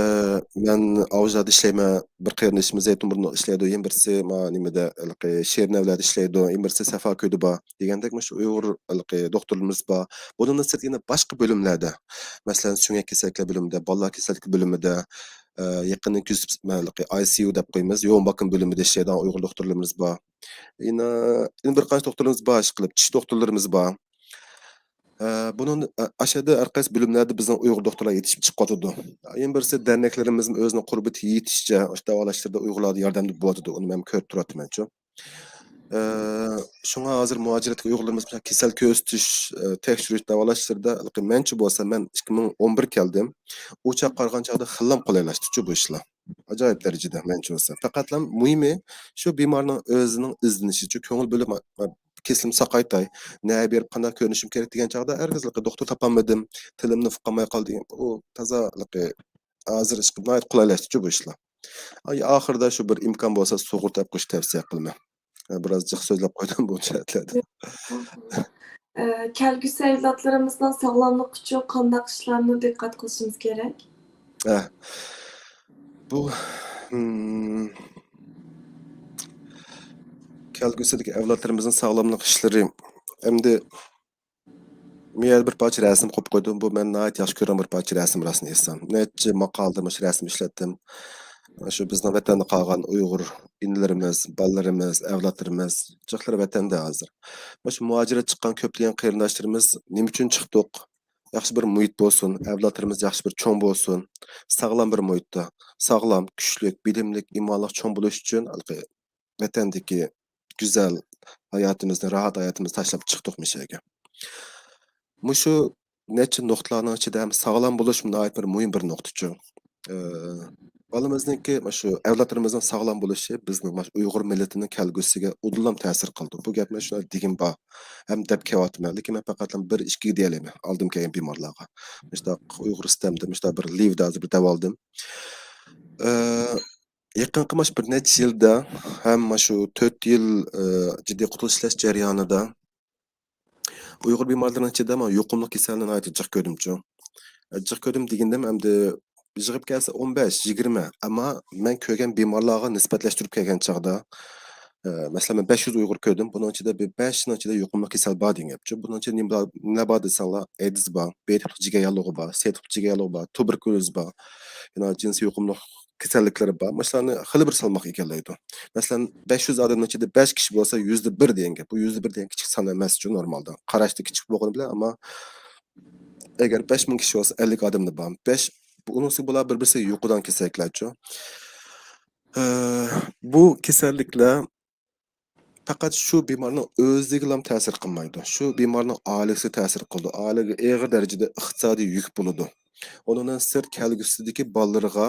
مەن ئاۋۇشادا ئىشلەيمەن، بىر قېرىندىشىمىز زەيتۇنبۇرنۇدا ئىشلەيدۇ، يەنە بىرسى ما نېمىدە، ھېلىقى شېرىن ئەۋلەدە ئىشلەيدۇ، يەنە بىرسى سەفاكۆيدە بار دېگەندەك، مۇشۇ ئۇيغۇر ھېلىقى دوختۇرلىرىمىز بار. بۇنىڭدىن سىرت يەنە باشقا بۆلۈملەردە، مەسىلەن، سۆڭەك كېسەللىكلەر بۆلۈمىدە، بالىلار كېسەللىكى بۆلۈمىدە، ئە، يېقىندىن كۆزىتىپ، ھېلىقى ئاي سىي يۇ دەپ قويىمىز، يوغۇن باقىم بۆلۈمىدە ئىشلەيدىغان ئۇيغۇر دوختۇرلىرىمىز بار. يەنە، يەنە بىر قانچە دوختۇرلىرىمىز بار، ئىشقىلىپ، چىش دوختۇرلىرىمىز بار. ئە، بۇنىڭ، ئە، ئاشۇ يەردە ھەر قايسى بۆلۈملەردە بىزنىڭ ئۇيغۇر دوختۇرلار يېتىشىپ چىقىۋاتىدۇ. يەنە بىرسى دەرنەكلىرىمىزمۇ ئۆزىنىڭ قۇربىتىگە يېتىشىچە ئاشۇ داۋالاش ئىشلىرىدا ئۇيغۇرلارغا ياردەمدە بولۇۋاتىدۇ. ئۇنى مەن كۆرۈپ تۇرۇۋاتىمەنچۇ. ئە، شۇڭا ھازىر مۇھاجىرەتتىكى ئۇيغۇرلىرىمىز مۇشۇ كېسەل كۆزىتىش، ئە، تەكشۈرۈش داۋالاش ئىشلىرىدا، مەنچە بولسا، مەن ئىككى مىڭ ئون بىر كەلدىم. ئۇ چاغقا قارىغان چاغدا خېلىلا قولايلاشتىچۇ بۇ ئىشلار. ئاجايىپ دەرىجىدە، مەنچە بولسا. پەقەتلا مۇھىمى شۇ بىمارنىڭ ئۆزىنىڭ ئىزدىنىشىچۇ، كۆڭۈل بۆلۈپ، ما-، ما-، كېسىلىمنى ساقايتاي، نەگە بېرىپ قانداق كۆرۈنۈشۈم كېرەك دېگەن چاغدا ھەرگىزلىقى دوختۇر تاپالمىدىم، تىلىمنى ئۇقالماي قالدى. ئۇ تازا ھېلىقى ھازىر ئىشقىلىپ ناھايىتى قولايلاشتىچۇ بۇ ئىشلار. ئاي، ئاخىرىدا شۇ بىر ئىمكان بولسا سۇغۇرتا ئەپ قويۇشنى تەۋسىيە قىلىمەن. ئە، بىراز جىق سۆزلەپ قويدۇم بۇ جەھەتلەردە. ئە، كەلگۈسى ئەۋلادلىرىمىزنىڭ ساغلاملىقى ئۈچۈن قانداق ئىشلارنى دىققەت قىلىشىمىز كېرەك؟ ئە، بۇ، ھىم، كەلگۈسىدىكى ئەۋلادلىرىمىزنىڭ ساغلاملىق ئىشلىرى. ئەمدى مۇ يەردە بىر پارچە رەسىم قويۇپ قويدۇم. بۇ مەن ناھايىتى ياخشى كۆرگەن بىر پارچە رەسىم، راستىنى ئېيتسام. نەچچە ماقالىدا مۇشۇ رەسىم ئىشلەتتىم. شۇ بىزنىڭ ۋەتەندە قالغان ئۇيغۇر ئىنىلىرىمىز، بالىلىرىمىز، ئەۋلادلىرىمىز، جىقلىرى ۋەتەندە ھازىر. مۇشۇ مۇھاجىرەت چىققان كۆپلىگەن قېرىنداشلىرىمىز نېمە ئۈچۈن چىقتۇق؟ ياخشى بىر مۇھىت بولسۇن، ئەۋلادلىرىمىز ياخشى بىر چوڭ بولسۇن، ساغلام بىر مۇھىتتا، ساغلام، كۈچلۈك، بىلىملىك، ئىمانلىق چوڭ بولۇش ئۈچۈن ھېلىقى ۋەتەندىكى گۈزەل ھاياتىمىزنى، راھەت ھاياتىمىزنى تاشلاپ چىقتۇق مۇشۇ يەرگە. مۇشۇ نەچچە نۇقتىلارنىڭ ئىچىدە ھەم ساغلام بولۇش ناھايىتى بىر مۇھىم بىر نۇقتىچۇ. ئى، بالىمىزنىڭكى، مۇشۇ ئەۋلادلىرىمىزنىڭ ساغلام بولۇشى بىزنىڭ مۇشۇ ئۇيغۇر مىللىتىنىڭ كەلگۈسىگە ئۇدۇللا تەسىر قىلىدۇ. بۇ گەپنى شۇنداق دېگۈم بار ھەم دەپ كېلىۋاتىمەن. لېكىن مەن پەقەتلا بىر ئىككىگە دېيەلەيمەن ئالدىم كەلگەن بىمارلارغا. مۇشۇنداق ئۇيغۇرىستاندا مۇشۇنداق بىر لىۋدا ھازىر بىر دەۋالدىم. ئى، يېقىنقى ماش بىر نەچچە يىلدا ھەم مانا شۇ تۆت يىل، ئى، جىددىي قۇتقۇزۇش ئىشلەش جەريانىدا ئۇيغۇر بىمارلىرىنىڭ ئىچىدە مانا يۇقۇملۇق كېسەلنى ناھايىتى جىق كۆردۈمچۇ. ئى، جىق كۆردۈم دېگىنىم ئەمدى يىغىپ كەلسە ئون بەش، يىگىرمە، ئەمما مەن كۆرگەن بىمارلارغا نىسبەتلەشتۈرۈپ كەلگەن چاغدا، ئى، مەسىلەن، مەن بەش يۈز ئۇيغۇر كۆردۈم. بۇنىڭ ئىچىدە بىر بەشنىڭ ئىچىدە يۇقۇملۇق كېسەل بار دېگەن گەپچۇ. بۇنىڭ ئىچىدە نېمە بار، نېمە بار دېسەڭلار، ئەيدىز بار، بې تىپلىق جىگەر ياللۇغى بار، سې تىپلىق جىگەر ياللۇغى بار، تۇبېركۇليوز بار، يەنە جىنسىي يۇقۇملۇق كېسەللىكلىرى بار. مۇشۇلارنى خېلى بىر سالماق ئىگىلەيدۇ. مەسىلەن، بەش يۈز ئادەمنىڭ ئىچىدە بەش كىشى بولسا، يۈزدە بىر دېگەن گەپ. بۇ يۈزدە بىر دېگەن كىچىك سان ئەمەسچۇ نورمالدا. قاراشتا كىچىك بولغىنى بىلەن، ئەمما ئەگەر بەش مىڭ كىشى بولسا، ئەللىك ئادەمدە بار. بەش، بۇ، ئۇنىڭ ئۈستىگە بۇلار بىر-بىرسىگە يۇقىدىغان كېسەللىكلەرچۇ. ئى، بۇ كېسەللىكلەر پەقەت شۇ بىمارنىڭ ئۆزىگىلا تەسىر قىلمايدۇ. شۇ بىمارنىڭ ئائىلىسىگە تەسىر قىلىدۇ. ئائىلىگە ئېغىر دەرىجىدە ئىقتىسادىي يۈك بولىدۇ. ئۇنىڭدىن سىرت كەلگۈسىدىكى بالىلىرىغا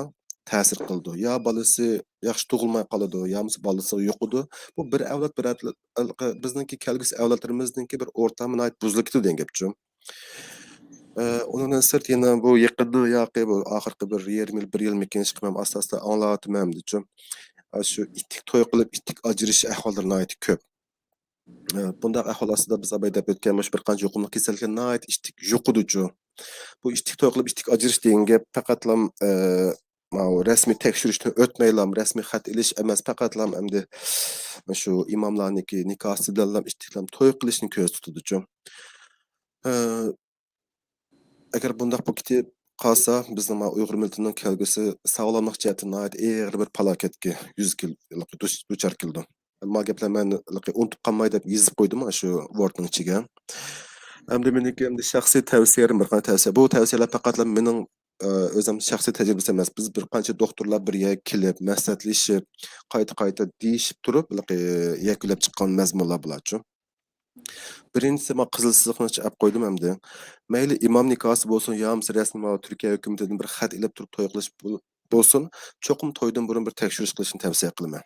تەسىر قىلىدۇ. يا بالىسى ياخشى تۇغۇلماي قالىدۇ، يا بولمىسا بالىسىغا يۇقىدۇ. بۇ بىر ئەۋلاد، بىر ئەۋلاد، بىزنىڭكى كەلگۈسى ئەۋلادلىرىمىزنىڭكى بىر ئورتامى ناھايىتى بۇزۇلۇپ كېتىدۇ دېگەن گەپچۇ. ئى، ئۇنىڭدىن سىرت يەنە بۇ يېقىندا ياقى بۇ ئاخىرقى بىر يېرىم يىل، بىر يىلمىكىن ئىشقىلىپ مەن ئاستا-ئاستا ئاڭلاۋاتىمەن ئەمدىچۇ. ئاشۇ ئىتتىك توي قىلىپ، ئىتتىك ئاجرىشىش ئەھۋاللىرى ناھايىتى كۆپ. ئى، بۇنداق ئەھۋال ئاستىدا بىز ئاباي دەپ ئۆتكەن مۇشۇ بىر قانچە يۇقۇملۇق كېسەللىكلەر ناھايىتى ئىتتىك يۇقىدۇچۇ. بۇ ئىتتىك توي قىلىپ، ئىتتىك ئاجرىشىش دېگەن گەپ پەقەتلا، ئى، ماۋۇ رەسمىي تەكشۈرۈشتىن ئۆتمەيلا، رەسمىي خەت ئېلىش ئەمەس، پەقەتلا ئەمدى شۇ ئىماملارنىڭكى نىكاھسىدىنلا ئىتتىكلەپ توي قىلىشنى كۆزدە تۇتىدۇچۇ. ئى، ئەگەر بۇنداق بولۇپ كېتىپ قالسا، بىزنىڭ مانا ئۇيغۇر مىللىتىنىڭ كەلگۈسى ساغلاملىق جەھەتتىن ناھايىتى ئېغىر بىر پالاكەتكە يۈز كېل-، دۇچ-، دۇچار كېلىدۇ. مانا گەپلەر مەن ئۇنتۇپ قالماي دەپ يېزىپ قويدۇم شۇ ۋوردنىڭ ئىچىگە. ئەمدى مېنىڭكى ئەمدى شەخسىي تەۋسىيەم بىر قانچە تەۋسىيە. بۇ تەۋسىيەلەر پەقەتلا مېنىڭ، ئە، ئۆزۈم شەخسىي تەجرىبىسى ئەمەس. بىز بىر قانچە دوختۇرلار بىر يەرگە كېلىپ، مەسلىھەتلىشىپ، قايتا-قايتا دېيىشىپ تۇرۇپ، يەكۈنلەپ چىققان مەزمۇنلار بۇلارچۇ. بىرىنچىسى، مانا قىزىل سىزىقنى ئەپ قويدۇم ئەمدى. مەيلى ئىمام نىكاھسى بولسۇن، يا بولمىسا رەسمىي مانا تۈركىيە ھۆكۈمىتىدىن بىر خەت ئېلىپ تۇرۇپ توي قىلىش بول-، بولسۇن، چوقۇم تويدىن بۇرۇن بىر تەكشۈرۈش قىلىشنى تەۋسىيە قىلىمەن.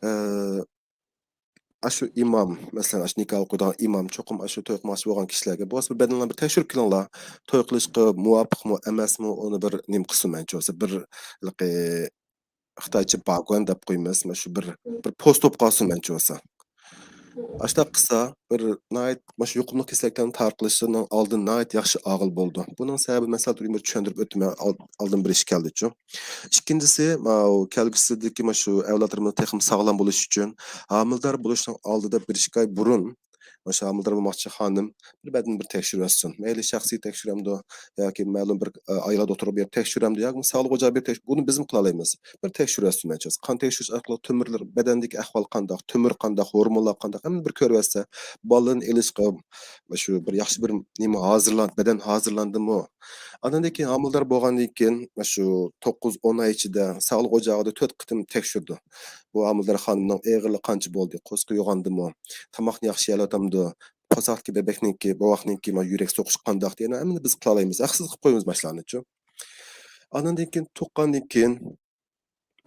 ئە، ئاشۇ ئىمام، مەسىلەن، ئاشۇ نىكاھ ئوقۇيدىغان ئىمام چوقۇم ئاشۇ توي قىلماقچى بولغان كىشىلەرگە بولسا بىر بەدىنىڭلارنى بىر تەكشۈرۈپ كېلىڭلار. توي قىلىشقا مۇۋاپىقمۇ، ئەمەسمۇ، ئۇنى بىر نېمە قىلسۇن مەنچە بولسا. بىر ھېلىقى خىتايچە باگۇەن دەپ قويىمىز. مانا شۇ بىر، بىر پوست بولۇپ قالسۇن مەنچە بولسا. ئاشۇنداق قىلسا، بىر ناھايىتى مانا شۇ يۇقۇملۇق كېسەللىكلەرنىڭ تارقىلىشىنىڭ ئالدىنى ناھايىتى ياخشى ئالغىلى بولىدۇ. بۇنىڭ سەۋەبى مەن سەل تۇرۇپ بىر چۈشەندۈرۈپ ئۆتىمەن، ئال-، ئالدىن بىر ئىش كەلدىچۇ. ئىككىنچىسى، ماۋۇ كەلگۈسىدىكى مانا شۇ ئەۋلادلىرىمىز تېخىمۇ ساغلام بولۇشى ئۈچۈن، ھامىلىدار بولۇشنىڭ ئالدىدا بىر ئىككى ئاي بۇرۇن، مانا شۇ ھامىلىدار بولماقچى خانىم بىر بەدىنىنى بىر تەكشۈرۈۋەتسۇن. مەيلى شەخسىي تەكشۈرەمدۇ ياكى مەلۇم بىر، ئە، ئاياللار دوختۇرىغا بېرىپ تەكشۈرەمدۇ ياكى ساغلىق ئوچىغا بېرىپ تەكشۈر-، بۇنى بىزمۇ قىلالايمىز. بىر تەكشۈرۈۋەتسۇن مەنچە. قان تەكشۈرۈش ئارقىلىق تۆمۈرلەر، بەدەندىكى ئەھۋال قانداق، تۆمۈر قانداق، ھورمونلار قانداق، ھەممىنى بىر كۆرۈۋەتسە، بالىنى ئېلىشقا شۇ بىر ياخشى بىر نېمە ھازىرلان-، بەدەن ھازىرلاندىمۇ؟ ئاندىن كېيىن ھامىلىدار بولغاندىن كېيىن شۇ توققۇز، ئون ئاي ئىچىدە ساغلىق ئوچىغىدا تۆت قېتىم تەكشۈردى. بۇ ھامىلىدار خانىمنىڭ ئېغىرلىقى قانچە بولدى، قورسىقى يوغاندىمۇ، تاماقنى ياخشى يەۋاتامدۇ، قورساقتىكى بېبەكنىڭكى، بوۋاقنىڭكى مانا يۈرەك سوقۇشى قانداق دېگەن ھەممىنى بىز قىلالايمىز. ھەقسىز قىلىپ قويىمىز ماشۇلارنىچۇ. ئاندىن كېيىن تۇغقاندىن كېيىن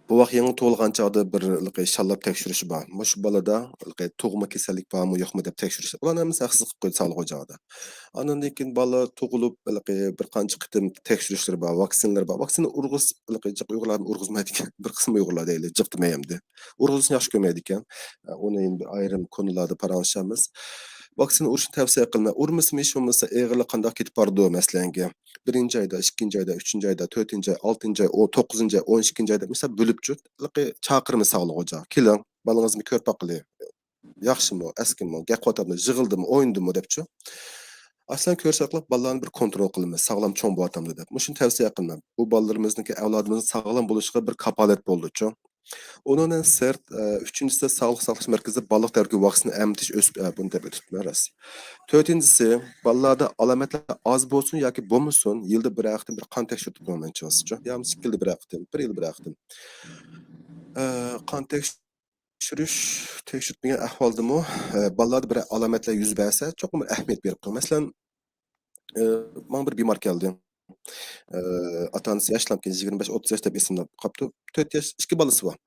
بوۋاق يېڭى تۇغۇلغان چاغدا بىر ھېلىقى شاللاپ تەكشۈرۈشى بار. مۇشۇ بالىدا ھېلىقى تۇغما كەسەللىك بارمۇ، يوقمۇ دەپ تەكشۈرۈش. ئۇلارنى ھەممىسىنى ھەقسىز قىلىپ قويدى ساغلىق ئوچىقىدا. ئاندىن كېيىن بالا تۇغۇلۇپ، ھېلىقى بىر قانچە قېتىم تەكشۈرۈشلىرى بار، ۋاكسىنىلىرى بار. ۋاكسىنا ئۇرغۇز-، ھېلىقى جىق ئۇيغۇرلار ئۇرغۇزمايدىكەن. بىر قىسىم ئۇيغۇرلار دەيلى، جىق دېمەي ئەمدى. ئۇرغۇزۇشنى ياخشى كۆرمەيدىكەن. ئۇنى يەنە بىر ئايرىم كونىلاردا پاراڭلىشارمىز. ۋاكسىنا ئۇرۇشنى تەۋسىيە قىلىمەن. ئۇرمىسىمۇ ھېچ بولمىسا ئېغىرلىقى قانداق كېتىپ بارىدۇ، مەسىلەنگە. بىرىنچى ئايدا، ئىككىنچى ئايدا، ئۈچىنچى ئايدا، تۆتىنچى ئاي، ئالتىنچى ئاي، ئون، توققۇزىنچى ئاي، ئون ئىككىنچى ئايدا، مىسال، بۆلۈپچۇ، ھېلىقى چاقىرىمىز ساغلىق ئوچىقىغا. كېلىڭ، بالىڭىزنى كۆرۈپ باقىلى. ياخشىمۇ، ئەسكىمۇ، گەپ قىلىۋاتامدۇ، يىغىلدىمۇ، ئوينىدىمۇ دەپچۇ. ئاشۇلارنى كۆرسەكلا بالىلارنى بىر كونترول قىلىمىز، ساغلام چوڭ بولۇۋاتامدۇ دەپ. مۇشۇنى تەۋسىيە قىلىمەن. بۇ بالىلىرىمىزنىڭكى، ئەۋلادىمىزنىڭ ساغلام بولۇشىغا بىر كاپالەت بولىدۇچۇ. ئۇنىڭدىن سىرت، ئە، ئۈچىنچىسى، ساغلىق ساقلاش مەركىزىدە بالىلىق دەۋردىكى ۋاكسىنا ئەمدىش ئۆسۈپ، ئە، بۇنى دەپ ئۆتۈپتىمەن راست. تۆتىنچىسى، بالىلاردا ئالامەتلەر ئاز بولسۇن ياكى بولمىسۇن، يىلدا بىرەر قېتىم بىر قان تەكشۈرتۈپ بولمايچىسىچۇ. يا بولمىسا ئىككى يىلدا بىرەر قېتىم، بىر يىلدا بىرەر قېتىم. ئە، قان تەكشۈرتۈپ تەكشۈرۈش، تەكشۈرتمىگەن ئەھۋالدىمۇ، ئە، بالىلاردا بىر ئالامەتلەر يۈز بەرسە، چوقۇم بىر ئەھمىيەت بېرىپ قويۇڭ. مەسىلەن، ئە، ماڭا بىر بىمار كەلدى. ئە، ئاتا-ئانىسى ياشلامكەن، يىگىرمە بەش، ئوتتۇز ياش دەپ ئېسىمدە قاپتۇ. تۆت ياش، ئىككى بالىسى بار.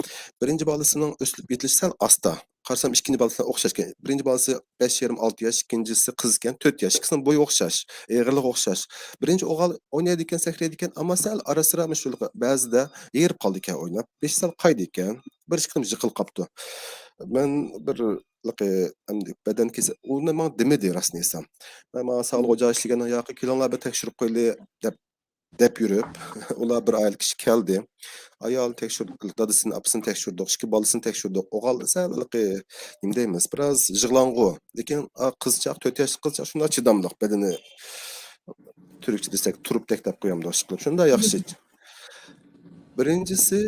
بىرىنچى بالىسىنىڭ ئۆسۈپ يېتىلىشى سەل ئاستا. قارىسام، ئىككىنچى بالىسى بىلەن ئوخشاشكەن. بىرىنچى بالىسى بەش يېرىم، ئالتە ياش، ئىككىنچىسى قىز ئىكەن، تۆت ياش. ئىككىسىنىڭ بويى ئوخشاش، ئېغىرلىقى ئوخشاش. بىرىنچى ئوغۇل ئوينايدىكەن، سەكرەيدىكەن، ئەمما سەل ئارا-سىرا مۇشۇ بەزىدە ھېرىپ قالىدىكەن ئويناپ. بېشى سەل قايىدىكەن. بىر ئىككى قېتىم يىقىلىپ قاپتۇ. مەن بىر ھېلىقى ئەمدى بەدەن كېسە-، ئۇنى ماڭا دېمىدى راستىنى ئېيتسام. مەن ماڭا ساغلىق ئوچىقىغا ئىشلىگەن ياقى كېلىڭلار بىر تەكشۈرۈپ قويىلى دەپ، دەپ يۈرۈپ، ئۇلار بىر ئائىلە كىشى كەلدى. ئايالنى تەكشۈردۇق، دادىسىنى، ئاپىسىنى تەكشۈردۇق، ئىككى بالىسىنى تەكشۈردۇق. ئوغۇل سەل ھېلىقى، نېمە دەيمىز، بىراز يىغلاڭغۇ. لېكىن، ئا، قىزچاق، تۆت ياشلىق قىزچاق شۇنداق چىداملىق، بەدىنى تۈركچە دېسەك، تۇرۇپتەك دەپ قويامدۇ، ئىشقىلىپ. شۇنداق ياخشى. بىرىنچىسى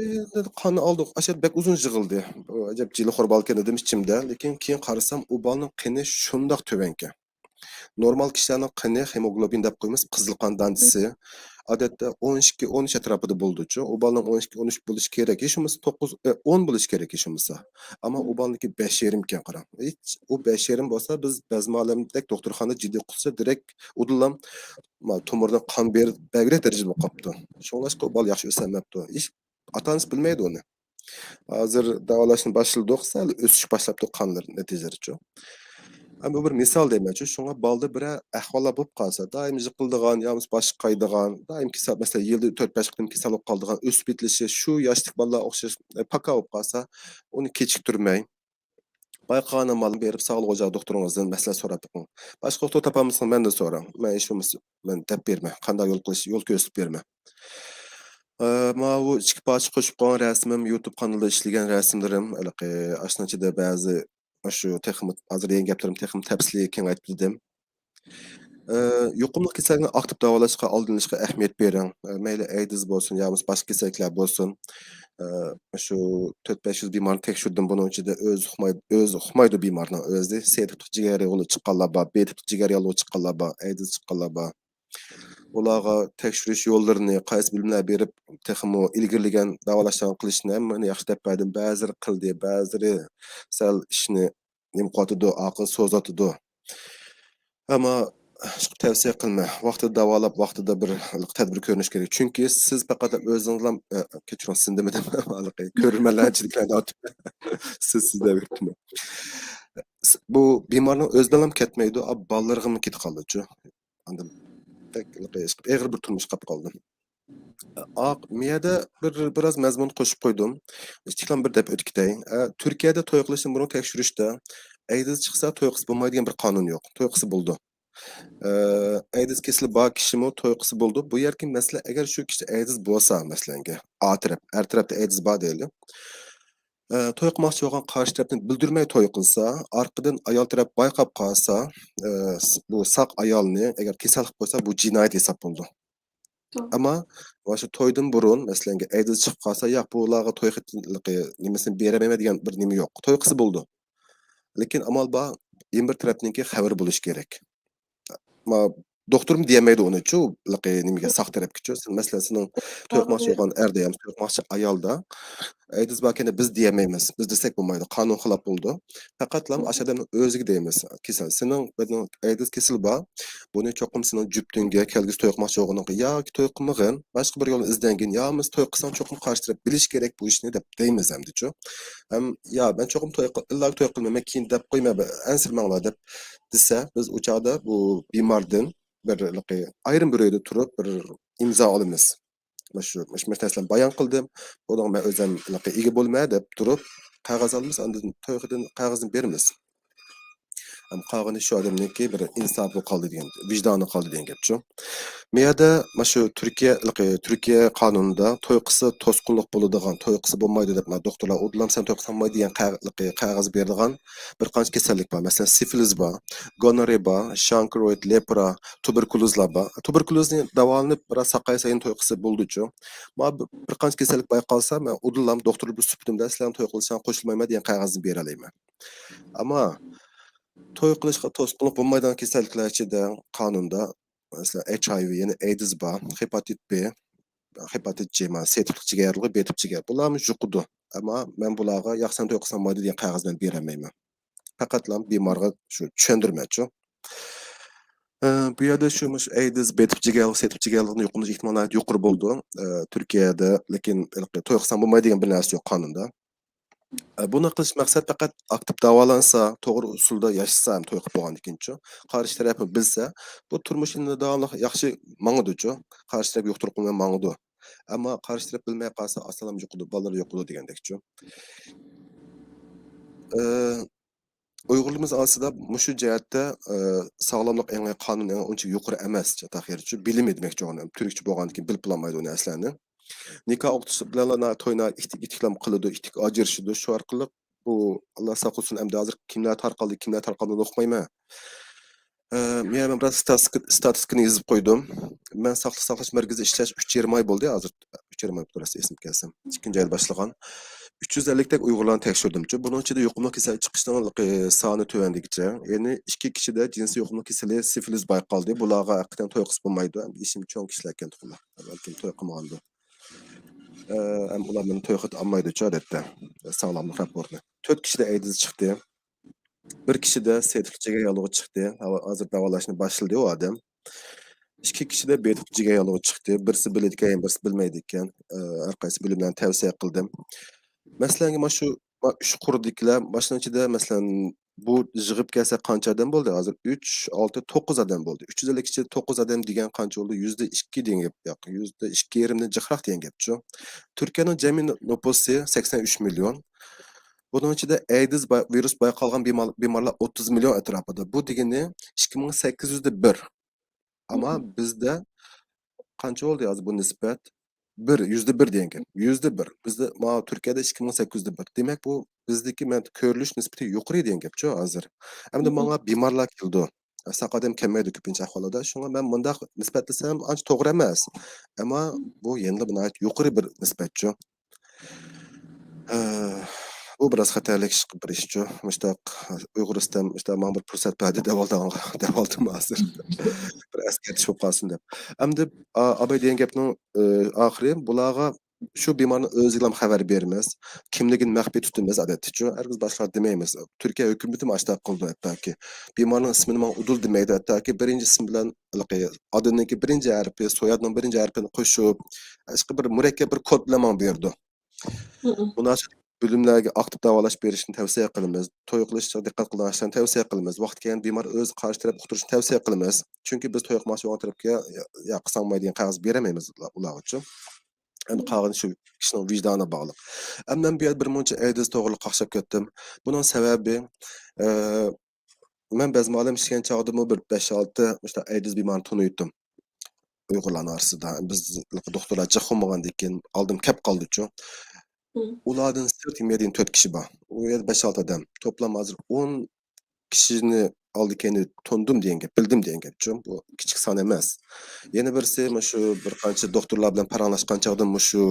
قاننى ئالدۇق. ئاشۇ بەك ئۇزۇن يىغلىدى. ئەجەب جىلىخور بالىكەن دېدىم ئىچىمدە. لېكىن كېيىن قارىسام، ئۇ بالىنىڭ قېنى شۇنداق تۆۋەنكەن. نورمال كىشىلەرنىڭ قېنى، خېموگلوبىن دەپ قويىمىز، قىزىل قان دانىسى. ئادەتتە ئون ئىككى، ئون ئۈچ ئەتراپىدا بولىدۇچۇ. ئۇ بالىنىڭ ئون ئىككى، ئون ئۈچ بولۇشى كېرەك. ھېچ بولمىسا توققۇز، ئە، ئون بولۇشى كېرەك ھېچ بولمىسا. ئەمما ئۇ بالىنىڭكى بەش يېرىمكەن قاراڭ. ھېچ، ئۇ بەش يېرىم بولسا، بىز بەزمە ئالەمدەك دوختۇرخانىدا جىددىي قىلسا، دىرېكت ئۇدۇللا، ما، تومۇرىدىن قان بېرىپ، بەگرەك دەرىجىدە بولۇپ قاپتۇ. شۇڭلاشقا ئۇ بالا ياخشى ئۆسەلمەپتۇ. ھېچ ئاتا-ئانىسى بىلمەيدۇ ئۇنى. ھازىر داۋالاشنى باشلىدۇق، سەل ئۆسۈش باشلاپتۇ قانلىرى نەتىجىلىرىچۇ. ھەم بۇ بىر مىسال دەيمەنچۇ، شۇڭا بالىدا بىرەر ئەھۋاللار بولۇپ قالسا، دائىم يىقىلىدىغان، يا بولمىسا باشقا قايىدىغان، دائىم كېسەل، مەسىلەن، يىلدا تۆت-بەش قېتىم كېسەل بولۇپ قالىدىغان، ئۆسۈپ يېتىلىشى شۇ ياشتىكى بالىلار ئوخشاش، ئە، پاكا بولۇپ قالسا، ئۇنى كېچىكتۈرمەي، بايقىغان ئامال بېرىپ ساغلىق ئوچىقى دوختۇرىڭىزدىن مەسلىھەت سوراپ بېقىڭ. باشقا دوختۇر تاپالمىسىڭىز مەندىن سوراڭ. مەن ھېچ بولمىسا مەن دەپ بېرىمەن. قانداق يول قىلىش، يول كۆرسىتىپ بېرىمەن. ئە، ماۋۇ ئىككى پارچە قوشۇپ قويغان رەسىمىم، يۇتۇب قانىلىدا ئىشلىگەن رەسىملىرىم، ھېلىقى ئاشۇنىڭ ئىچىدە بەزى، شۇ تېخىمۇ، ھازىر دېگەن گەپلىرىم تېخىمۇ تەپسىلىي كېڭەيتىپ دېدىم. ئە، يۇقۇملۇق كېسەلنى ئاكتىپ داۋالاشقا، ئالدىنى ئېلىشقا ئەھمىيەت بېرىڭ. ئە، مەيلى ئەيدىز بولسۇن، يا بولمىسا باشقا كېسەللىكلەر بولسۇن. ئە، شۇ تۆت بەش يۈز بىمارنى تەكشۈردۈم، بۇنىڭ ئىچىدە ئۆزى ئۇقمايدۇ، ئۆزى ئۇقمايدۇ بىمارنىڭ ئۆزى. سې تىپلىق جىگەر ياللۇغى چىققانلار بار، بې تىپلىق جىگەر ياللۇغى چىققانلار بار، ئەيدىز چىققانلار بار. ئۇلارغا تەكشۈرۈش يوللىرىنى، قايسى بۆلۈملەرگە بېرىپ، تېخىمۇ ئىلگىرىلىگەن داۋالاشلارنى قىلىشنى ھەممىنى ياخشى دەپ بەردىم. بەزىلىرى قىلدى، بەزىلىرى سەل ئىشنى نېمە قىلىۋاتىدۇ، ئارقىغا سوزۇۋاتىدۇ. ئەمما تەۋسىيە قىلىمەن، ۋاقتىدا داۋالاپ، ۋاقتىدا بىر تەدبىر كۆرۈنۈش كېرەك. چۈنكى سىز پەقەت ئۆزىڭىزلا، ئە، كەچۈرۈڭ، سىندىم دېمەم، ھېلىقى كۆرۈرمەنلەر ئىچىدىكىلەرنى ئاتىمەن. سىز، سىز دەپ يۈرۈپتىمەن. بۇ بىمارنىڭ ئۆزىدىنلا كەتمەيدۇ، ئا، بالىلىرىغىمۇ كېتىپ قالىدۇچۇ. ئاندىن بەك ئېغىر بىر تۇرمۇش قاپ قالدىم. ئاق، مىيەدە بىر، بىراز مەزمۇن قوشۇپ قويدۇم. ئىككىلام بىر دەپ ئۆتۈپ كېتەي. ئە، تۈركىيەدە توي قىلىشتىن بۇرۇن تەكشۈرۈشتە ئەيدىز چىقسا توي قىلسا بولمايدىغان بىر قانۇن يوق. توي قىلسا بولىدۇ. ئە، ئەيدىز كېسىلى بار كىشىمۇ توي قىلسا بولىدۇ. بۇ يەردىكى مەسىلە، ئەگەر شۇ كىشىدە ئەيدىز بولسا، مەسىلەنگە، ئا تەرەپ، ئەر تەرەپتە ئەيدىز بار دەيلى. ئە، توي قىلماقچى بولغان قارشى تەرەپنى بىلدۈرمەي توي قىلسا، ئارقىدىن ئايال تەرەپ بايقاپ قالسا، ئە، س-، بۇ ساق ئايالنى ئەگەر كېسەللىك قويسا، بۇ جىنايەت ھېساب بولىدۇ. توغرا. ئەمما مانا شۇ تويدىن بۇرۇن، مەسىلەنگە، ئەيدىز چىقىپ قالسا، ياق، بۇلارغا توي خېتىنلىقى نېمىسىنى بېرەلمەيمەن دېگەن بىر نېمە يوق. توي قىلسا بولىدۇ. لېكىن ئامال بار، يەنە بىر تەرەپنىڭكى خەۋىرى بولۇشى كېرەك. ما-، دوختۇرمۇ دېيەلمەيدۇ ئۇنىچۇ، ھېلىقى نېمىگە، ساق تەرەپكىچۇ. سەن، مەسىلەن، سېنىڭ توي قىلماقچى بولغان ئەردە يا توي قىلماقچى ئايالدا ئەيدىز باركەن، بىز دېيەلمەيمىز. بىز دېسەك بولمايدۇ. قانۇن خىلاپ بولىدۇ. پەقەتلا ئاشۇ ئادەمنىڭ ئۆزىگە دەيمىز. كېسەل. سېنىڭ بىر ئەيدىز كېسىلى بار. بۇنى چوقۇم سېنىڭ جۈپتۈڭگە، كەلگۈسى توي قىلماقچى بولغىنىڭغا ياكى توي قىلمىغىن، باشقا بىر يولنى ئىزدەنگىن، يا بولمىسا توي قىلساڭ چوقۇم قارشى تەرەپ بىلىشى كېرەك بۇ ئىشنى دەپ دەيمىز ئەمدىچۇ. ھەم يا مەن چوقۇم توي قىل-، ئىللا توي قىلمايمەن، كېيىن دەپ قويماي، ئەنسىرىمەڭلار دەپ دېسە، بىز ئۇ چاغدا بۇ بىماردىن بىر ھېلىقى ئايرىم بىر ئۆيدە تۇرۇپ بىر ئىمزا ئالىمىز. مۇشۇ، مۇشۇ، مۇشۇ نەرسىلەرنى بايان قىلدىم. بۇنىڭغا مەن ئۆزۈم ھېلىقى ئىگە بولىمەن دەپ تۇرۇپ، قەغەز ئالىمىز، ئاندىن تويخۇدىن قەغەزنى بېرىمىز. ھەم قالغىنى شۇ ئادەمنىڭكى بىر ئىنسابى قالدى دېگەن، ۋىجدانى قالدى دېگەن گەپچۇ. بۇ يەردە مانا شۇ تۈركىيە، تۈركىيە قانۇنىدا توي قىلسا توسقۇنلۇق بولىدىغان، توي قىلسا بولمايدۇ دەپ، مانا دوختۇرلار ئۇدۇلام سەن توي قىلساڭ بولمايدۇ دېگەن قەغەز بېرىدىغان بىر قانچە كېسەللىك بار. مەسىلەن، سىفلىس بار، گونورې بار، شانكرويد، لېپرا، تۇبېركۇلوزلار بار. تۇبېركۇلوزنى داۋالىنىپ، بىراز ساقايسا يەنە توي قىلسا بولىدۇچۇ. مانا بىر، بىر قانچە كېسەللىك بايقالسا، مەن ئۇدۇلام دوختۇر بىر سۈپىتىمدە سىلەرنىڭ توي قىلىشىڭلارغا قوشۇلمايمەن دېگەن قەغەزنى بېرەلەيمەن. ئەمما توي قىلىشقا توسقۇنلۇق بولمايدىغان كېسەللىكلەر ئىچىدە قانۇندا، مەسىلەن، ئېچ ئاي ۋى، يەنى ئەيدىز بار، خېپاتىت بى، خېپاتىت جى، مانا، سېيىتلىق جىگەرلىك، بېتىپ جىگەر. بۇلارمۇ يۇقىدۇ. ئەمما مەن بۇلارغا ياق سەن توي قىلساڭ بولمايدۇ دېگەن قەغەزنى بېرەلمەيمەن. پەقەتلا بىمارغا شۇ چۈشەندۈرمەكچۇ. ئە، بۇ يەردە شۇ، مۇشۇ ئەيدىز، بېتىپ جىگەرلىك، سېيىتلىق جىگەرلىكنى يۇقۇملىنىش ئېھتىمالى ناھايىتى يۇقىرى بولىدۇ. ئە، تۈركىيەدە، لېكىن ھېلىقى توي قىلساڭ بولمايدۇ دېگەن بىر نەرسە يوق قانۇندا. ئە، بۇنى قىلىش مەقسەت پەقەت ئاكتىپ داۋالانسا، توغرا ئۇسۇلدا ياشىسا، توي قىلىپ بولغاندىن كېيىنچۇ، قارشى تەرەپمۇ بىلسە، بۇ تۇرمۇش يەنە داۋاملىق ياخشى ماڭىدۇچۇ. قارشى تەرەپ يۇقتۇرۇپ قويماي ماڭىدۇ. ئەمما قارشى تەرەپ بىلمەي قالسا، ئاسانلا يۇقىدۇ، بالىلىرى يۇقىدۇ دېگەندەكچۇ. ئە، ئۇيغۇرلىرىمىز ئارىسىدا مۇشۇ جەھەتتە، ئە، ساغلاملىق ئېڭى، قانۇن ئېڭى ئۇنچە يۇقىرى ئەمەس، تېخىچۇ، بىلىمى دېمەكچى ئۇنى. تۈركچە بولغاندىكىن بىلىپ بولالمايدۇ ئۇ نەرسىلەرنى. نىكاھ ئوقۇتۇش بىلەنلا توينا ئىتتىك-، ئىتتىكلەم قىلىدۇ، ئىتتىك ئاجرىشىدۇ. شۇ ئارقىلىق بۇ، ئاللا ساقلىسۇن، ئەمدى ھازىر كىملەر تارقالدى، كىملەر تارقالمىدى ئۇقمايمەن. ئە، مەن بىراز ستاتىستىكا-، ستاتىستىكىنى يېزىپ قويدۇم. مەن ساقلىق ساقلاش مەركىزىدە ئىشلەش ئۈچ يېرىم ئاي بولدى ھازىر. ئۈچ يېرىم ئاي بولدى راست ئېسىمگە كەلسە. ئىككىنچى ئايدا باشلىغان. ئۈچ يۈز ئەللىكتەك ئۇيغۇرلارنى تەكشۈردۈمچۇ. بۇنىڭ ئىچىدە يۇقۇملۇق كېسەل چىقىشنىڭ، ئە، سانى تۆۋەندىكىچە. يەنى ئىككى كىشىدە جىنسىي يۇقۇملۇق كېسىلى سىفلىس بايقالدى. بۇلارغا ھەقىقەتەن توي قىلسا بولمايدۇ. ئەمدى ئېشىم چوڭ كىشىلەر ئىكەن تۇخۇلار. بەلكىم توي قىلمىغاندۇ. ئە، ئەمما ئۇلار مېنى توي قىلىپ ئالمايدۇچۇ ئادەتتە. ساغلاملىق راپورتىنى. تۆت كىشىدە ئەيدىز چىقتى. بىر كىشىدە سېيىتلىق جىگەر ياللۇغى چىقتى. ھازىر داۋالاشنى باشلىدى ئۇ ئادەم. ئىككى كىشىدە بېتۇق جىگەر ياللۇغى چىقتى. بىرسى بىلىدىكەن، بىرسى بىلمەيدىكەن. ئە، ھەر قايسى بۆلۈملەرنى تەۋسىيە قىلدىم. مەسىلەن، مانا شۇ، ما-، ئۈچ قۇردىكىلەر، ماشۇنىڭ ئىچىدە، مەسىلەن، بۇ يىغىپ كەلسە قانچە ئادەم بولدى؟ ھازىر ئۈچ، ئالتە، توققۇز ئادەم بولدى. ئۈچ يۈز ئەللىك ئىچىدە توققۇز ئادەم دېگەن قانچە بولدى؟ يۈزدە ئىككى دېگەن گەپ، ياق، يۈزدە ئىككى يېرىمدىن جىقراق دېگەن گەپچۇ. تۈركىيەنىڭ جەمئىي نوپۇسى سەكسەن ئۈچ مىليون. بۇنىڭ ئىچىدە ئەيدىز با-، ۋىرۇس بايقالغان بىمار-، بىمارلار ئوتتۇز مىليون ئەتراپىدا. بۇ دېگىنى ئىككى مىڭ سەككىز يۈزدە بىر. ئەمما بىزدە قانچە بولدى ھازىر بۇ نىسبەت؟ بىر، يۈزدە بىر دېگەن گەپ. يۈزدە بىر. بىزدە، مانا تۈركىيەدە ئىككى مىڭ سەككىز يۈزدە بىر. دېمەك، بۇ بىزدىكى، مەن كۆرۈلۈش نىسبىتى يۇقىرى دېگەن گەپچۇ ھازىر. ئەمدى ماڭا بىمارلار كېلىدۇ. ساق ئادەم كەلمەيدۇ كۆپىنچە ئەھۋاللاردا. شۇڭا مەن مۇنداق نىسبەتلىسەم ئانچە توغرا ئەمەس. ئەمما بۇ يەنىلا ناھايىتى يۇقىرى بىر نىسبەتچۇ. ئە، بۇ بىراز خەتەرلىك ئىش، بىر ئىشچۇ. مۇشتاق ئۇيغۇرىستان، مۇشتاق ماڭا بىر پۇرسەت بەردى دەۋالدىڭ، دەۋالدىم ھازىر. بىر ئەسكەرتىش بولۇپ قالسۇن دەپ. ئەمدى، ئا-، ئاباي دېگەن گەپنىڭ، ئە، ئاخىرى، بۇلارغا شۇ بىمارنىڭ ئۆزىگىلا خەۋەر بېرىمىز. كىملىكىنى مەخپىي تۇتىمىز ئادەتتىچۇ. ھەرگىز باشقىلارغا دېمەيمىز. تۈركىيە ھۆكۈمىتىمۇ ئاشتاق قىلىدۇ ھەتتاكى. بىمارنىڭ ئىسمىنى ماڭا ئۇدۇل دېمەيدۇ ھەتتاكى. بىرىنچى ئىسمى بىلەن ھېلىقى ئادىنىڭكى بىرىنچى ھەرپى، سويادنىڭ بىرىنچى ھەرپىنى قوشۇپ، ھېلىقى بىر مۇرەككەپ بىر كود بىلەن ماڭا بېرىدۇ. مۇناسىۋەتلىك بۆلۈملەرگە ئاكتىپ داۋالاش بېرىشنى تەۋسىيە قىلىمىز. توي قىلىشقا دىققەت قىلىدىغان ئىشلارنى تەۋسىيە قىلىمىز. ۋاقتى كەلگەندە بىمار ئۆزى قارشى تەرەپ ئۇقتۇرۇشنى تەۋسىيە قىلىمىز. چۈنكى بىز توي قىلماقچى بولغان تەرەپكە يا، يا قىلساڭ بولمايدۇ دېگەن قەغەز بېرەلمەيمىز ئۇلارغىچۇ. ئەمدى قالغىنى شۇ كىشىنىڭ ۋىجدانىغا باغلىق. ئەمدى مەن بۇ يەردە بىر مۇنچە ئەيدىز توغرىلىق قاقشاپ كەتتىم. بۇنىڭ سەۋەبى، ئە، مەن بەزمە ئالەم ئىشلىگەن چاغدىمۇ بىر بەش-ئالتە مۇشۇنداق ئەيدىز بىمارىنى تونۇيتتۇم. ئۇيغۇرلارنىڭ ئارىسىدا. بىز دوختۇرلار جىق بولمىغاندىكىن ئالدىم كەپ قالدىچۇ. ئۇلاردىن سىرت يەنە تۆت كىشى بار. ئۇ يەردە بەش-ئالتە ئادەم. توپلام ھازىر ئون كىشىنى ئالدى كەينى تونۇدۇم دېگەن گەپ، بىلدىم دېگەن گەپچۇ. بۇ كىچىك سان ئەمەس. يەنە بىرسى، مۇشۇ بىر قانچە دوختۇرلار بىلەن پاراڭلاشقان چاغدا مۇشۇ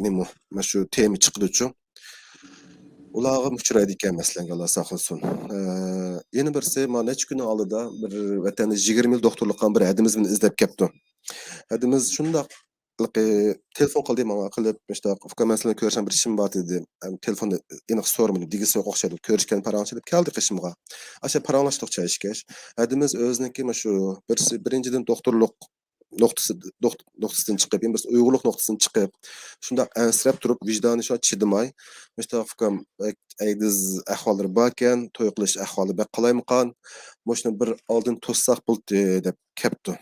نېمە، مۇشۇ تېما چىقىدۇچۇ. ئۇلارغا ئۇچرايدىكەن، مەسىلەن، ئاللا ساقلىسۇن. ئە، يەنە بىرسى، مانا نەچچە كۈننىڭ ئالدىدا بىر ۋەتەندە يىگىرمە يىل دوختۇرلۇق قىلغان بىر ھەدىمىز مېنى ئىزدەپ كەپتۇ. ھەدىمىز شۇنداق، ئە، تېلېفون قىلدى ماڭا، قىلىپ، مۇشۇنداق، ئۇكا، مەن سىلەن كۆرۈشەن بىر ئىشىم بار، دېدى. ئەم، تېلېفوندا ئېنىق سورىمىدى، دېگۈسى يوق ئوخشايدۇ. كۆرۈشكەن پاراڭلىشىپ كەلدى قېشىمغا. ئاشۇ پاراڭلاشتۇق چاي ئىچكەچ. ھەدىمىز ئۆزىنىڭكى مۇشۇ بىرسى، بىرىنچىدىن، دوختۇرلۇق نۇقتىسى، نۇقت-، نۇقتىسىدىن چىقىپ، يەنە بىرسى ئۇيغۇرلۇق نۇقتىسىدىن چىقىپ، شۇنداق ئەنسىرەپ تۇرۇپ، ۋىجدانى شۇ چىدىماي، مۇشۇنداق، ئۇكام، ئەيدىز ئەھۋاللىرى باركەن، توي قىلىش ئەھۋالى بەك قالايمىقان، مۇشۇنى بىر ئالدىن توسساق بولدى، دەپ كەپتۇ.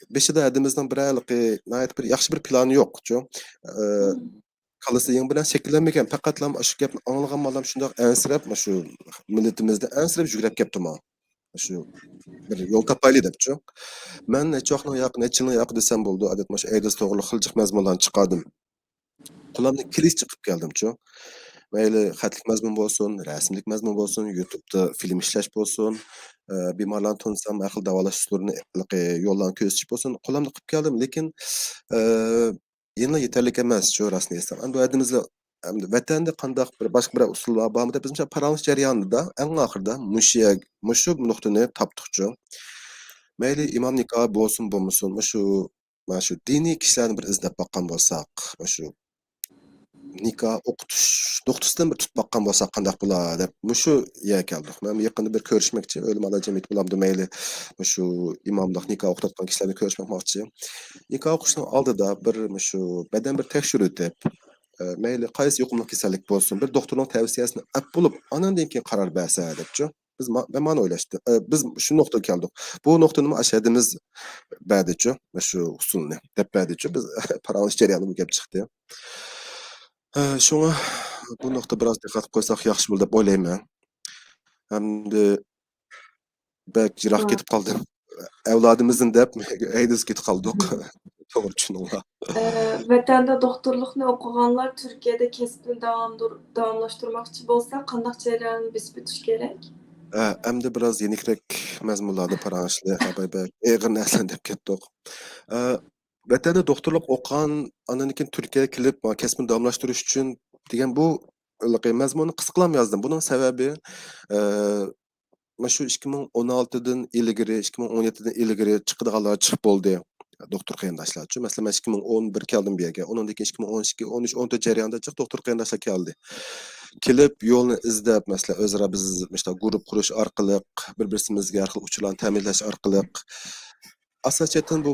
بېشىدا ھەدىمىزنىڭ بىر ھېلىقى ناھايىتى بىر ياخشى بىر پىلانى يوقچۇ. ئە، كاللىسى يېڭى بىلەن شەكىللەنمىگەن، پەقەتلا شۇ گەپنى ئاڭلىغان بالام شۇنداق ئەنسىرەپ، شۇ مىللىتىمىزدە ئەنسىرەپ يۈگرەپ كەپتۇ ماڭا. شۇ بىر يول تاپايلى دەپچۇ. مەن نەچچە ۋاقىتنىڭ ياقى، نەچچە يىلنىڭ ياقى دېسەم بولىدۇ، ئادەتتە مۇشۇ ئەيدىز توغرىلىق خىلجىق مەزمۇنلارنى چىقاردىم. قولۇمدىن كېلىشىچە قىلىپ كەلدىمچۇ. مەيلى خەتلىك مەزمۇن بولسۇن، رەسىملىك مەزمۇن بولسۇن، يۇتۇبتا فىلىم ئىشلەش بولسۇن، ئە، بىمارلارنى تونۇسام، ھەر خىل داۋالاش ئۇسۇللىرىنى، ھېلىقى يوللارنى كۆرسىتىش بولسۇن، قولۇمدىن قىلىپ كەلدىم. لېكىن، ئە، يەنىلا يېتەرلىك ئەمەس شۇ، راستىنى ئېيتسام. ئەمدى ۋەتىنىمىزدە، ئەمدى ۋەتەندە قانداق بىر باشقا بىر ئۇسۇللار بارمۇ دەپ بىز مۇشۇ پاراڭلىشىش جەريانىدا ئەڭ ئاخىرىدا مۇشۇ يەر، مۇشۇ نۇقتىنى تاپتۇقچۇ. مەيلى ئىمام نىكاھى بولسۇن بولمىسۇن، مۇشۇ، مانا شۇ دىنىي كىشىلەرنى بىر ئىزدەپ باققان بولساق، مۇشۇ نىكاھ ئوقۇتۇش نۇقتىسىدىن بىر تۇتۇپ باققان بولساق قانداق بولا دەپ مۇشۇ يەرگە كەلدۇق. مەن يېقىندا بىر كۆرۈشمەكچى، ئۆلىمالار جەمئىيىتى بولامدۇ مەيلى، مۇشۇ ئىماملىق نىكاھ ئوقۇتۇۋاتقان كىشىلەرنى كۆرۈشمەك بولماقچى. نىكاھ ئوقۇشنىڭ ئالدىدا بىر مۇشۇ بەدەن بىر تەكشۈرتۈپ، ئە، مەيلى قايسى يۇقۇملۇق كېسەللىك بولسۇن، بىر دوختۇرنىڭ تەۋسىيەسىنى ئەپ بولۇپ، ئاناندىن كېيىن قارار بەرسە دەپچۇ. بىز ما-، مەن مانا ئويلاشتىم. ئە، بىز شۇ نۇقتىغا كەلدۇق. بۇ نۇقتىنىمۇ ئەشەدىمىز بەردىچۇ، شۇ ئۇسۇلنى دەپ بەردىچۇ. بىز پاراڭلىشىش جەريانىدا بۇ گەپ چىقتى. ئە، شۇڭا بۇ نۇقتا بىراز دىققەت قىلىپ قويساق ياخشى بولدى دەپ ئويلايمەن. ھەمدە بەك يىراق كېتىپ قالدىم. ئەۋلادىمىزدىن دەپ ئەيدىز كېتىپ قالدۇق. توغرا چۈشىنىڭلار. ئە، ۋەتەندە دوختۇرلۇقنى ئوقۇغانلار تۈركىيەدە كەسپىنى داۋامدۇر-، داۋاملاشتۇرماقچى بولسا، قانداق جەرياننى بېسىپ ئۆتۈش كېرەك؟ ئە، ئەمدى بىراز يېنىكرەك مەزمۇنلاردا پاراڭلىشىلى، ھەبەي بەك ئېغىر نەرسىلەرنى دەپ كەتتۇق. ئە، ۋەتەندە دوختۇرلۇق ئوقۇغان، ئاندىن كېيىن تۈركىيەگە كېلىپ، ما، كەسپىنى داۋاملاشتۇرۇش ئۈچۈن دېگەن بۇ ھېلىقى مەزمۇننى قىسقىلاپ يازدىم. بۇنىڭ سەۋەبى، ئە، مانا شۇ ئىككى مىڭ ئون ئالتىدىن ئىلگىرى، ئىككى مىڭ ئون يەتتىدىن ئىلگىرى چىقىدىغانلار چىقىپ بولدى. دوختۇر قېرىنداشلارچۇ. مەسىلەن، مەن ئىككى مىڭ ئون بىر كەلدىم بۇ يەرگە. ئۇنىڭدىن كېيىن ئىككى مىڭ ئون ئىككى، ئون ئۈچ، ئون تۆت جەريانىدا جىق دوختۇر قېرىنداشلار كەلدى. كېلىپ يولنى ئىزدەپ، مەسىلەن، ئۆزئارا بىز مۇشۇنداق گۇرۇپ قۇرۇش ئارقىلىق، بىر بىرسىمىزگە ھەر خىل ئۇچۇرلارنى تەمىنلەش ئارقىلىق، ئاساسىي جەھەتتىن بۇ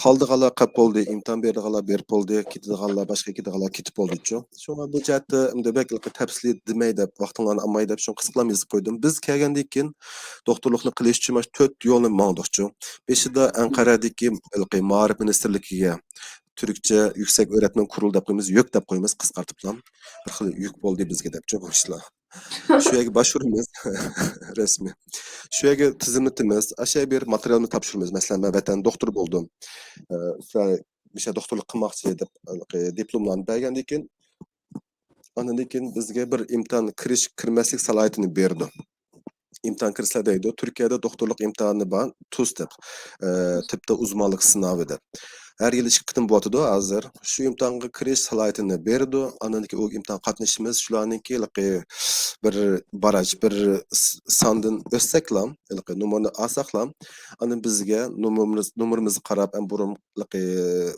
قالىدىغانلار قېلىپ بولدى، ئىمتىھان بېرىدىغانلار بېرىپ بولدى، كېتىدىغانلار، باشقا كېتىدىغانلار كېتىپ بولدىچۇ. شۇڭا بۇ جەھەتتە ئەمدى بەك تەپسىلىي دېمەي دەپ، ۋاقتىڭلارنى ئالماي دەپ، شۇڭا قىسقىلاپ يېزىپ قويدۇم. بىز كەلگەندىن كېيىن دوختۇرلۇقنى قىلىش ئۈچۈن مانا شۇ تۆت يولنى ماڭدۇقچۇ. بېشىدا ئەنقەرەدىكى ھېلىقى مائارىپ مىنىستىرلىكىگە، تۈركچە يۈكسەك ئۆيرەتمە كۇرۇلى دەپ قويىمىز، يۈك دەپ قويىمىز قىسقارتىپلا. بىر خىل يۈك بولدى بىزگە دەپچۇ بۇ ئىشلار. شۇ يەرگە باشۋۇرىمىز. رەسمىي. شۇ يەرگە تىزىملىتىمىز. ئاشۇ يەرگە بېرىپ ماتېرىيالنى تاپشۇرىمىز. مەسىلەن، مەن ۋەتەن دوختۇرى بولدۇم. ئە، سىلەر مۇشۇ دوختۇرلۇق قىلماقچى دەپ، ھېلىقى دىپلوملارنى بەرگەندىن كېيىن، ئاندىن كېيىن بىزگە بىر ئىمتىھان كىرىش، كىرمەسلىك سالاھىيىتىنى بېرىدۇ. ئىمتىھان كىرسىلەر دەيدۇ. تۈركىيەدە دوختۇرلۇق ئىمتىھانى بار، تۇس دەپ. ئە، تىپتا ئۇزمانلىق سىناۋى دەپ. ھەر يىلى ئىككى قېتىم بولۇۋاتىدۇ ھازىر. شۇ ئىمتىھانغا كىرىش سالاھىيىتىنى بېرىدۇ. ئاندىن كېيىن ئۇ ئىمتىھانغا قاتنىشىمىز، شۇلارنىڭكى ھېلىقى بىر باراژ، بىر س-، ساندىن ئۆتسەكلا، ھېلىقى نومۇرنى ئالساقلا، ئاندىن بىزگە نومۇرىمىز، نومۇرىمىزغا قاراپ، ھەم بۇرۇن ھېلىقى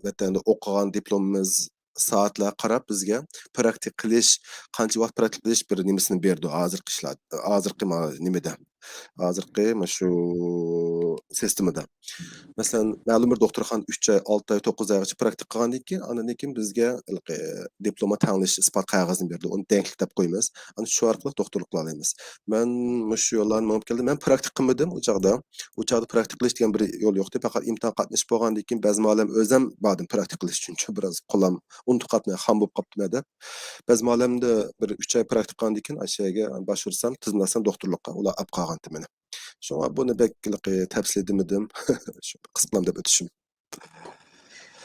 ۋەتەندە ئوقۇغان دىپلومىمىز، سائەتلەرگە قاراپ بىزگە پراكتىكا قىلىش، قانچە ۋاقىت پراكتىكا قىلىش بىر نېمىسىنى بېرىدۇ ھازىرقى ئىشلار، ھازىرقى ما-، نېمىدە، ھازىرقى مانا شۇ سىستېمىدا. مەسىلەن، مەلۇم بىر دوختۇرخانا ئۈچ ئاي، ئالتە ئاي، توققۇز ئايغىچە پراكتىكا قىلغاندىن كېيىن، ئاندىن كېيىن بىزگە ھېلىقى دىپلوما تەڭلىشىش ئىسپات قەغىزىنى بېرىدۇ. ئۇنى دەڭلىك دەپ قويىمىز. ئانا شۇ ئارقىلىق دوختۇرلۇق قىلالايمىز. مەن مۇشۇ يوللارنى مېڭىپ كەلدىم. مەن پراكتىكا قىلمىدىم ئۇ چاغدا. ئۇ چاغدا پراكتىكا قىلىش دېگەن بىر يول يوقتى. پەقەت ئىمتىھان قاتنىشىپ بولغاندىن كېيىن بەزمۇ ئادەم ئۆزەم باردىم پراكتىكا قىلىش ئۈچۈن. بىراز قولام ئۇنتۇپ قاپتىمەن، خام بولۇپ قاپتىمەن دەپ. بەزمۇ ئادەمدە بىر ئۈچ ئاي پراكتىكا قىلغاندىن كېيىن ئاشۇ يەرگە باشۋۇرسام، تىزىملاتسام دوختۇرلۇققا، ئۇلار ئاپ قالغانتى مېنى. شۇڭا بۇنى بەك تەپسىلىي دېمىدىم. شۇ قىسقىلام دەپ ئۆتۈشۈم.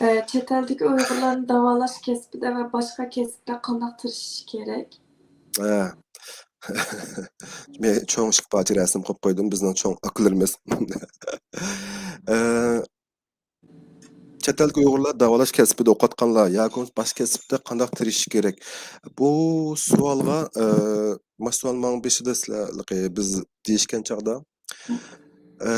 ئە، چەت ئەلدىكى ئۇيغۇرلارنى داۋالاش كەسپىدە ۋە باشقا كەسىپتە قانداق تىرىشىش كېرەك؟ ھە. مەن چوڭ ئىككى پارچە رەسىم قويۇپ قويدۇم، بىزنىڭ چوڭ ئاكىلىرىمىز. ئە، چەت ئەلدىكى ئۇيغۇرلار داۋالاش كەسپىدە ئوقۇۋاتقانلار ياكى بولمىسا باشقا كەسىپتە قانداق تىرىشىش كېرەك؟ بۇ سوئالغا، ئە، مانا سوئال ماڭا بېشىدا سىلەر، بىز دېيىشكەن چاغدا، ئە،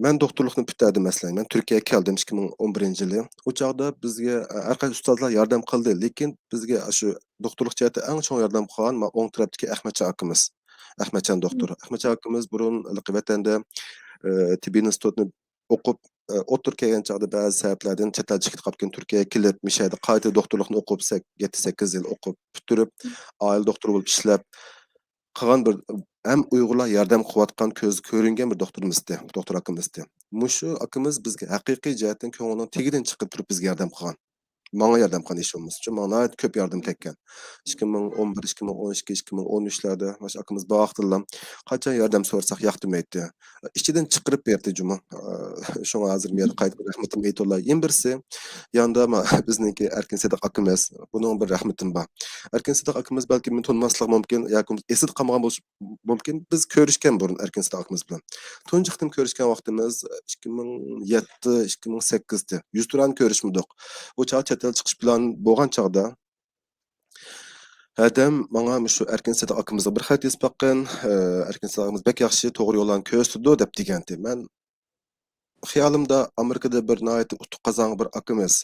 مەن دوختۇرلۇقنى پۈتتۈردۈم، مەسىلەن، مەن تۈركىيەگە كەلدىم ئىككى مىڭ ئون بىرىنچى يىلى. ئۇ چاغدا بىزگە، ئە، ھەر قايسى ئۇستازلار ياردەم قىلدى، لېكىن بىزگە شۇ دوختۇرلۇق جەھەتتە ئەڭ چوڭ ياردەم قىلغان مانا ئوڭ تەرەپتىكى ئەخمەتجان ئاكىمىز. ئەخمەتجان دوختۇر. ئەخمەتجان ئاكىمىز بۇرۇن ۋەتەندە، ئە، تېببىي ئىنستىتۇتنى ئوقۇپ، ئە، ئوتتۇرا كەلگەن چاغدا بەزى سەۋەبلەردىن چەت ئەلگە چىقىپ قاپتىكەن، تۈركىيەگە كېلىپ، مىشەدە قايتا دوختۇرلۇقنى ئوقۇپ، سەك-، يەتتە، سەككىز يىل ئوقۇپ پۈتتۈرۈپ، ئائىلە دوختۇرى بولۇپ ئىشلەپ، قىلغان بىر، ھەم ئۇيغۇرلار ياردەم قىلىۋاتقان كۆزگە كۆرۈنگەن بىر دوختۇرىمىز ئىدى، دوختۇر ئاكىمىز ئىدى. مۇشۇ ئاكىمىز بىزگە ھەقىقىي جەھەتتىن كۆڭلىنىڭ تېگىدىن چىقىپ تۇرۇپ بىزگە ياردەم قىلغان. ماڭا ياردەم قىلغان ھېچ بولمىسىچۇ، ماڭا ناھايىتى كۆپ ياردەم تەگكەن. ئىككى مىڭ ئون بىر، ئىككى مىڭ ئون ئىككى، ئىككى مىڭ ئون ئۈچلەردە مۇشۇ ئاكىمىز بار ۋاقتىدىلا قاچان ياردەم سورىساق ياق دېمەيتتى. ئىچىدىن چىقىرىپ بېرەتتى جۇمۇ. شۇڭا ھازىر مەن يەنە قايتا بىر رەھمىتىمنى ئېيتىۋالاي. يەنە بىرسى، ياندا ما-، بىزنىڭكى ئەركىن سىدىق ئاكىمىز. بۇنىڭ بىر رەھمىتىم بار. ئەركىن سىدىق ئاكىمىز بەلكىم مېنى تونۇماسلىقى مۇمكىن ياكى ئېسىدە قالمىغان بولۇشى مۇمكىن. بىز كۆرۈشكەن بۇرۇن ئەركىن سىدىق ئاكىمىز بىلەن. تۇنجى قېتىم كۆرۈشكەن ۋاقتىمىز ئىككى مىڭ يەتتە، ئىككى مىڭ سەككىزدە. يۈزتۇرانە كۆرۈشمىدۇق. ئۇ چاغ چەت ئەل چىقىش پىلانى بولغان چاغدا، ھەدەم ماڭا مۇشۇ ئەركىن سىدىق ئاكىمىزغا بىر خەت يېزىپ باققىن، ئە، ئەركىن سىدىق ئاكىمىز بەك ياخشى، توغرا يوللارنى كۆرسىتىدۇ دەپ دېگەنتى. مەن خىيالىمدا ئامېرىكىدا بىر ناھايىتى ئۇتۇق قازانغان بىر ئاكىمىز،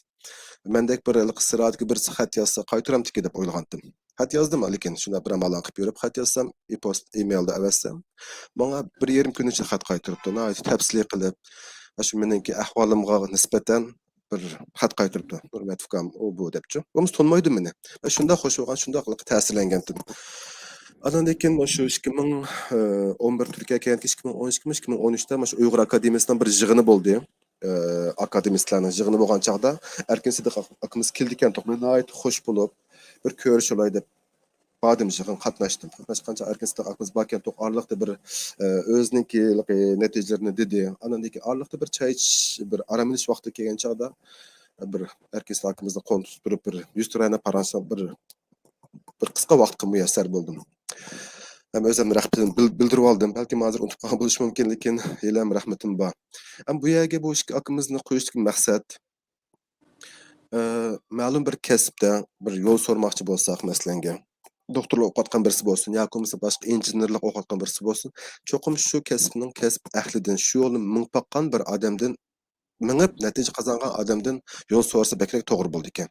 مەندەك بىر ھېلىقى سىرادىكى بىرسى خەت يازسا قايتۇرامتىكى دەپ ئويلىغانتىم. خەت يازدىم، لېكىن شۇنداق بىر ئاماللارنى قىلىپ يۈرۈپ خەت يازسام، ئېپوست، ئېمېيلدا ئەۋەتسەم، ماڭا بىر يېرىم كۈن ئىچىدە خەت قايتۇرۇپتۇ. ناھايىتى تەپسىلىي قىلىپ، ئاشۇ مېنىڭكى ئەھۋالىمغا نىسبەتەن بىر خەت قايتۇرۇپتۇ. ھۆرمەتلىك ئۇكام، ئۇ بۇ دەپچۇ. بولمىسا تونۇمايدۇ مېنى. مەن شۇنداق خوش بولغان، شۇنداق تەسىرلەنگەنتىم. ئاندىن كېيىن شۇ ئىككى مىڭ ئون بىر تۈركىيەگە كەلگەندىكىن ئىككى مىڭ ئون ئىككى، ئىككى مىڭ ئون ئۈچتە مانا شۇ ئۇيغۇر ئاكادېمىيەسىنىڭ بىر يىغىنى بولدى. ئە، ئاكادېمىستلارنىڭ يىغىنى بولغان چاغدا ئەركىن سىدىق ئاكىمىز كېلىدىكەن، مەن ناھايىتى خوش بولۇپ، بىر كۆرۈشەلەي دەپ باردىم يىغىن قاتناشتىم. قاتناشقانچە ئەركىن سىدىق ئاكىمىز باركەن، ئارىلىقتا بىر، ئە، ئۆزىنىڭكى نەتىجىلىرىنى دېدى. ئاندىن كېيىن ئارىلىقتا بىر چاي ئىچىش، بىر ئارام ئېلىش ۋاقتى كەلگەن چاغدا، بىر ئەركىن سىدىق ئاكىمىزنى قولىنى تۇتۇپ تۇرۇپ، بىر يۈزتۇرانە پاراڭلىشىپ، بىر، بىر قىسقا ۋاقىتقا مۇيەسسەر بولدۇم. ھەم ئۆزۈمنى رەھمىتىمنى بىل-، بىلدۈرۈۋالدىم. بەلكىم ھازىر ئۇنتۇپ قالغان بولۇشى مۇمكىن، لېكىن ھېلىھەم رەھمىتىم بار. ھەم بۇ يەرگە بۇ ئىككى ئاكىمىزنى قويۇشتىكى مەقسەت، ئە، مەلۇم بىر كەسىپتە بىر يول سورىماقچى بولساق، مەسىلەنگە، دوختۇرلۇق ئوقۇۋاتقان بىرسى بولسۇن ياكى بولمىسا باشقا ئىنژېنېرلىق ئوقۇۋاتقان بىرسى بولسۇن، چوقۇم شۇ كەسىپنىڭ كەسىپ ئەھلىدىن، شۇ يولنى مېڭىپ باققان بىر ئادەمدىن، مېڭىپ نەتىجە قازانغان ئادەمدىن يول سورىسا بەكرەك توغرا بولىدىكەن.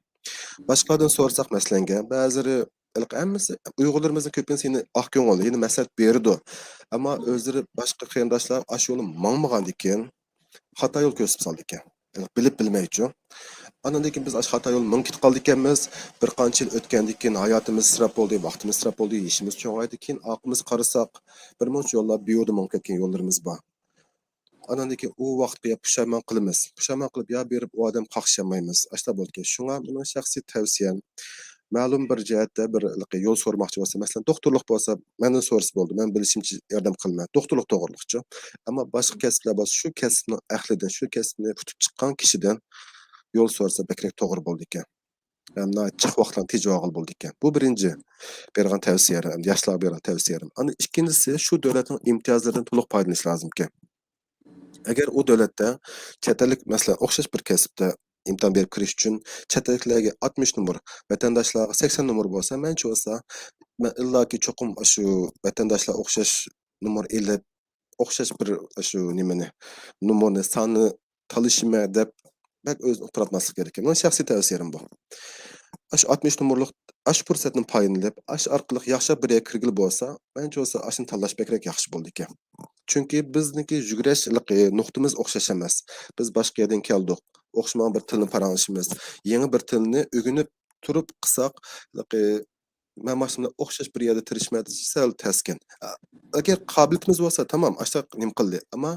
باشقىلاردىن سورىساق، مەسىلەنگە، بەزىلىرى، ھېلىقى ھەممىسى، ئۇيغۇرلىرىمىزنىڭ كۆپىنچىسى يەنە ئاق كۆڭۈل، يەنە مەسلىھەت بېرىدۇ. ئەمما ئۆزلىرى باشقا قېرىنداشلار ئاشۇ يولنى ماڭمىغاندىكىن، خاتا يول كۆرسىتىپ سالىدىكەن. بىلىپ بىلمەيچۇ. ئاندىن كېيىن بىز ئاشۇ خاتا يول مېڭىپ كېتىپ قالىدىكەنمىز. بىر قانچە يىل ئۆتكەندىن كېيىن ھاياتىمىز ئىسراپ بولدى، ۋاقتىمىز ئىسراپ بولدى، يېشىمىز چوڭايدى. كېيىن ئارقىمىزغا قارىساق، بىر مۇنچە يوللار بىھۇدە مېڭىپ كەتكەن يوللىرىمىز بار. ئاندىن كېيىن ئۇ ۋاقىتقا يا پۇشايمان قىلىمىز. پۇشايمان قىلىپ يا بېرىپ ئۇ ئادەم قاقشىيالمايمىز. ئاشۇنداق بولىدىكەن. شۇڭا مېنىڭ شەخسىي تەۋسىيەم، مەلۇم بىر جەھەتتە بىر يول سورىماقچى بولسا، مەسىلەن، دوختۇرلۇق بولسا، مەندىن سورىسا بولىدۇ. مەن بىلىشىمچە ياردەم قىلىمەن. دوختۇرلۇق توغرۇلۇقچۇ. ئەمما باشقا كەسىپلەر بولسا، شۇ كەسىپنىڭ ئەھلىدىن، شۇ كەسىپنى پۈتۈپ چىققان كىشىدىن يول سورىسا بەكرەك توغرا بولىدىكەن. ھەم ناھايىتى جىق ۋاقىتلارنى تېجىۋالغىلى بولىدىكەن. بۇ بىرىنچى بېرىدىغان تەۋسىيەلىرىم، ياشلارغا بېرىدىغان تەۋسىيەلىرىم. ئاندىن ئىككىنچىسى، شۇ دۆلەتنىڭ ئىمتىيازلىرىدىن تولۇق پايدىلىنىش لازىمكەن. ئەگەر ئۇ دۆلەتتە چەت ئەللىك، مەسىلەن، ئوخشاش بىر كەسىپتە ئىمتىھان بېرىپ كىرىش ئۈچۈن چەت ئەللىكلەرگە ئاتمىش نومۇر، ۋەتەنداشلارغا سەكسەن نومۇر بولسا، مەنچە بولسا، مەن ئىللاكى چوقۇم ئاشۇ ۋەتەنداشلار ئوخشاش نومۇر ئېلىپ، ئوخشاش بىر ئاشۇ نېمىنى، نومۇرنى، ساننى تالىشىمەن دەپ بەك ئۆزىنى ئۇتتۇراتماسلىق كېرەك. مېنىڭ شەخسىي تەۋسىيەم بۇ. ئاشۇ ئاتمىش نومۇرلۇق، ئاشۇ پۇرسەتتىن پايدىلىنىپ، ئاشۇ ئارقىلىق ياخشىراق بىر يەرگە كىرگىلى بولسا، مەنچە بولسا ئاشۇنى تاللاش بەكرەك ياخشى بولىدىكەن. چۈنكى بىزنىڭكى يۈگۈرۈش ھېلىقى نۇقتىمىز ئوخشاش ئەمەس. بىز باشقا يەردىن كەلدۇق. ئوخشىمىغان بىر تىلنى پاراڭلىشىمىز. يېڭى بىر تىلنى ئۆگىنىپ تۇرۇپ قىلساق، ھېلىقى مەن ماشىنا بىلەن ئوخشاش بىر يەردە تىرىشمەن دېسە سەل تەسكەن. ئە، ئەگەر قابىلىيىتىمىز بولسا، تامام، ئاشۇنداق نېمە قىلدى. ئەمما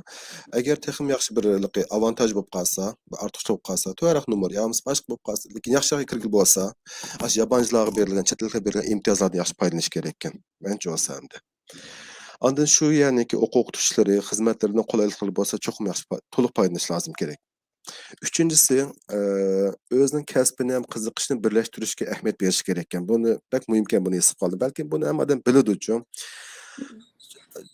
ئەگەر تېخىمۇ ياخشى بىر ھېلىقى ئاۋانتاژ بولۇپ قالسا، بىر ئارتۇقچىلىق بولۇپ قالسا، تۆۋەنرەك نومۇر يا بولمىسا باشقا بولۇپ قالسا، لېكىن ياخشىراق كىرگىلى بولسا، ئاشۇ ياپونلارغا بېرىلگەن، چەت ئەللىكلەرگە بېرىلگەن ئىمتىيازلاردىن ياخشى پايدىلىنىش كېرەككەن. مەنچە بولسا ئەمدى. ئاندىن شۇ يەرنىڭكى ئوقۇغۇچى ئوقۇتقۇچىلىرى، خىزمەتلىرىنىڭ قولايلىقلىرى بولسا، چوقۇم ياخشى پا-، تولۇق پايدىلىنىش لازىم كېرەك. ئۈچىنچىسى، ئە، ئۆزىنىڭ كەسپىنى ھەم قىزىقىشىنى بىرلەشتۈرۈشكە ئەھمىيەت بېرىش كېرەككەن. بۇنى بەك مۇھىمكەن، بۇنى ھېس قىلدىم. بەلكىم بۇنى ھەممە ئادەم بىلىدۇچۇ.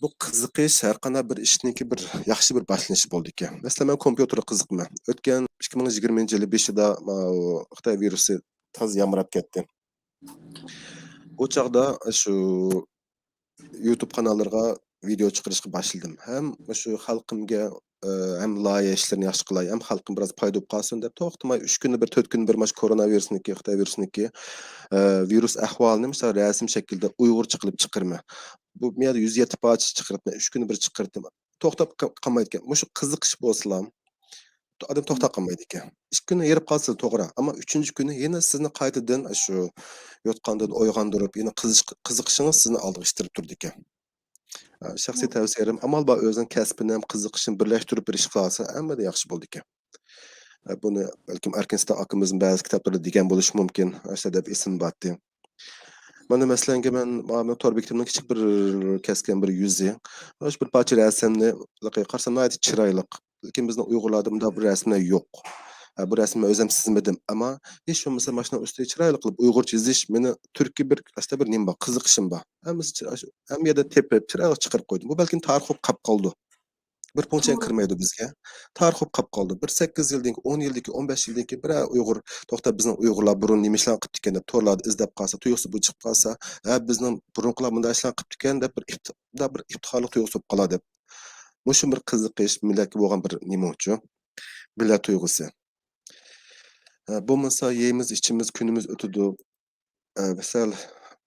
بۇ قىزىقىش ھەر قانداق بىر ئىشنىڭكى بىر ياخشى بىر باشلىنىشى بولىدىكەن. مەسىلەن، مەن كومپيۇتېرغا قىزىقىمەن. ئۆتكەن ئىككى مىڭ يىگىرمىنچى يىلى بېشىدا ماۋۇ خىتاي ۋىرۇسى تازا يامراپ كەتتى. ئۇ چاغدا شۇ يۇتۇب قاناللىرىغا ۋىدېئو چىقىرىشقا باشلىدىم. ھەم شۇ خەلقىمگە، ئە، ھەم لايىھە ئىشلىرىنى ياخشى قىلاي، ھەم خەلقىم بىراز پايدا بولۇپ قالسۇن دەپ توختىماي ئۈچ كۈندە بىر، تۆت كۈندە بىر ماش كورونا ۋىرۇسنىڭكى، خىتاي ۋىرۇسىنىڭكى، ئە، ۋىرۇس ئەھۋالىنى مىسال رەسىم شەكلىدە ئۇيغۇرچە قىلىپ چىقىرىمەن. بۇ يەردە يۈز يەتتە پارچە چىقىرىپمەن، ئۈچ كۈندە بىر چىقىرتىم. توختاپ ق-، قالمايدىكەن. مۇشۇ قىزىقىش بولسىلا، ئادەم توختاپ قالمايدىكەن. ئىككى كۈندە ھېرىپ قالسىلا توغرا، ئەمما ئۈچىنچى كۈنى يەنە سىزنى قايتىدىن شۇ يوتقاندىن ئويغاندۇرۇپ، يەنە قىزىش-، قىزىقىشىڭىز سىزنى ئالدىغا ئىتتىرىپ تۇرىدىكەن. ئە، شەخسىي تەۋسىيەم، ئامال بار ئۆزىنىڭ كەسپىنى ھەم قىزىقىشىنى بىرلەشتۈرۈپ بېرىش قىلالىسا، ھەممىدىن ياخشى بولىدىكەن. ئە، بۇنى بەلكىم ئەركىن سىتان ئاكىمىزمۇ بەزى كىتابلىرىدا دېگەن بولۇشى مۇمكىن، ئاشۇنداق دەپ ئېسىمدە بارتى. مانا مەسىلەنگە مەن، مانا تور بېكىتىمنىڭ كىچىك بىر كەسكەن بىر يۈزى. مانا شۇ بىر پارچە رەسىمنى قارىسام ناھايىتى چىرايلىق. لېكىن بىزنىڭ ئۇيغۇرلاردا بۇنداق بىر رەسىملەر يوق. ھە، بۇ رەسىمنى ئۆزۈم سىزمىدىم. ئەمما ھېچ بولمىسا ماشۇنىڭ ئۈستىگە چىرايلىق قىلىپ ئۇيغۇرچە يېزىش مېنى تۈركىي بىر، ئەسلىدە بىر نېمە بار، قىزىقىشىم بار. ھەممىسى چىراي-، ھەممە يەردە تېپىپ، چىرايلىق چىقىرىپ قويدۇم. بۇ بەلكىم تارىخ بولۇپ قاپ قالىدۇ. بىر پۇڭچە توغرا. كىرمەيدۇ بىزگە. تارىخ بولۇپ قاپ قالىدۇ. بىر سەككىز يىلدىن كېيىن، ئون يىلدىن كېيىن، ئون بەش يىلدىن كېيىن بىرەر ئۇيغۇر، توختا، بىزنىڭ ئۇيغۇرلار بۇرۇن نېمە ئىشلارنى قىپتىكەن دەپ تورلاردا ئىزدەپ قالسا، تۇيۇقسىز بۇ چىقىپ قالسا، ھە، بىزنىڭ بۇرۇنقىلار مۇنداق ئىشلارنى قىپتىكەن دەپ بىر ئىپت-، مۇنداق بىر ئىپتىخارلىق تۇيغۇسى بولۇپ قالار دەپ. مۇشۇ بىر قىزىقىش، مىللەتكە بولغان بىر نېمە ئۇچۇ؟ مىللەت تۇيغۇسى. ھە، بولمىسا يەيمىز، ئىچىمىز، كۈنىمىز ئۆتىدۇ. ئە، سەل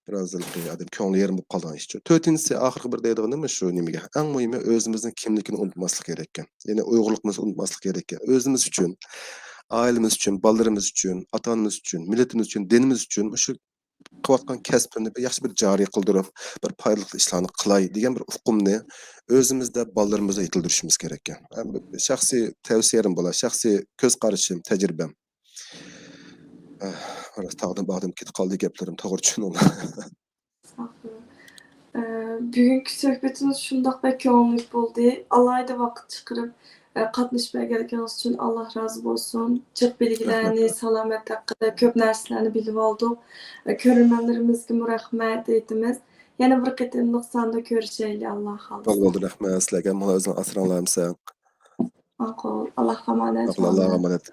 بىراز ھېلىقى ئادەم كۆڭلى يېرىم بولۇپ قالىدىغان ئىشچۇ. تۆتىنچىسى، ئاخىرقى بىر دەيدىغىنىم شۇ نېمىگە، ئەڭ مۇھىمى ئۆزىمىزنىڭ كىملىكىنى ئۇنتۇماسلىق كېرەككەن. يەنى ئۇيغۇرلۇقىمىزنى ئۇنتۇماسلىق كېرەككەن. ئۆزىمىز ئۈچۈن، ئائىلىمىز ئۈچۈن، بالىلىرىمىز ئۈچۈن، ئاتا-ئانىمىز ئۈچۈن، مىللىتىمىز ئۈچۈن، دىنىمىز ئۈچۈن مۇشۇ قىلىۋاتقان كەسپىمنى بىر ياخشى بىر جارى قىلدۇرۇپ، بىر پايدىلىق ئىشلارنى قىلاي دېگەن بىر ئۇقۇمنى ئۆزىمىزدە، بالىلىرىمىزدا يېتىلدۈرۈشىمىز كېرەككەن. ئە، شەخسىي تەۋسىيەم بولا، شەخسىي كۆز قارىشىم، تەجرىبەم. ئە، راست تاغدىن باغدىن كېتىپ قالدى گەپلىرىم، توغرا چۈشىنىڭلار. ئە، بۈگۈنكى سۆھبىتىمىز شۇنداق بەك كۆڭۈللۈك بولدى. ئالاھىدە ۋاقىت چىقىرىپ، ئە، قاتنىشىپ بەرگەنلىكىڭىز ئۈچۈن ئاللا رازى بولسۇن. جىق بىلگىلەرنى، رەھمەت. سالامەتلىك ھەققىدە كۆپ نەرسىلەرنى بىلىۋالدۇق. ئە، كۆرۈرمەنلىرىمىزگىمۇ رەھمەت ئېيتىمىز. يەنە بىر قېتىملىق ساندا كۆرۈشەيلى، ئاللا خالىسا. بولدى، رەھمەت سىلەرگە. ماڭا ئۆزۈڭ ئاسراڭلار ئەمسە. ماقۇل. ئاللاغا ئامانەت. ماقۇل، ئاللاغا ئامانەت.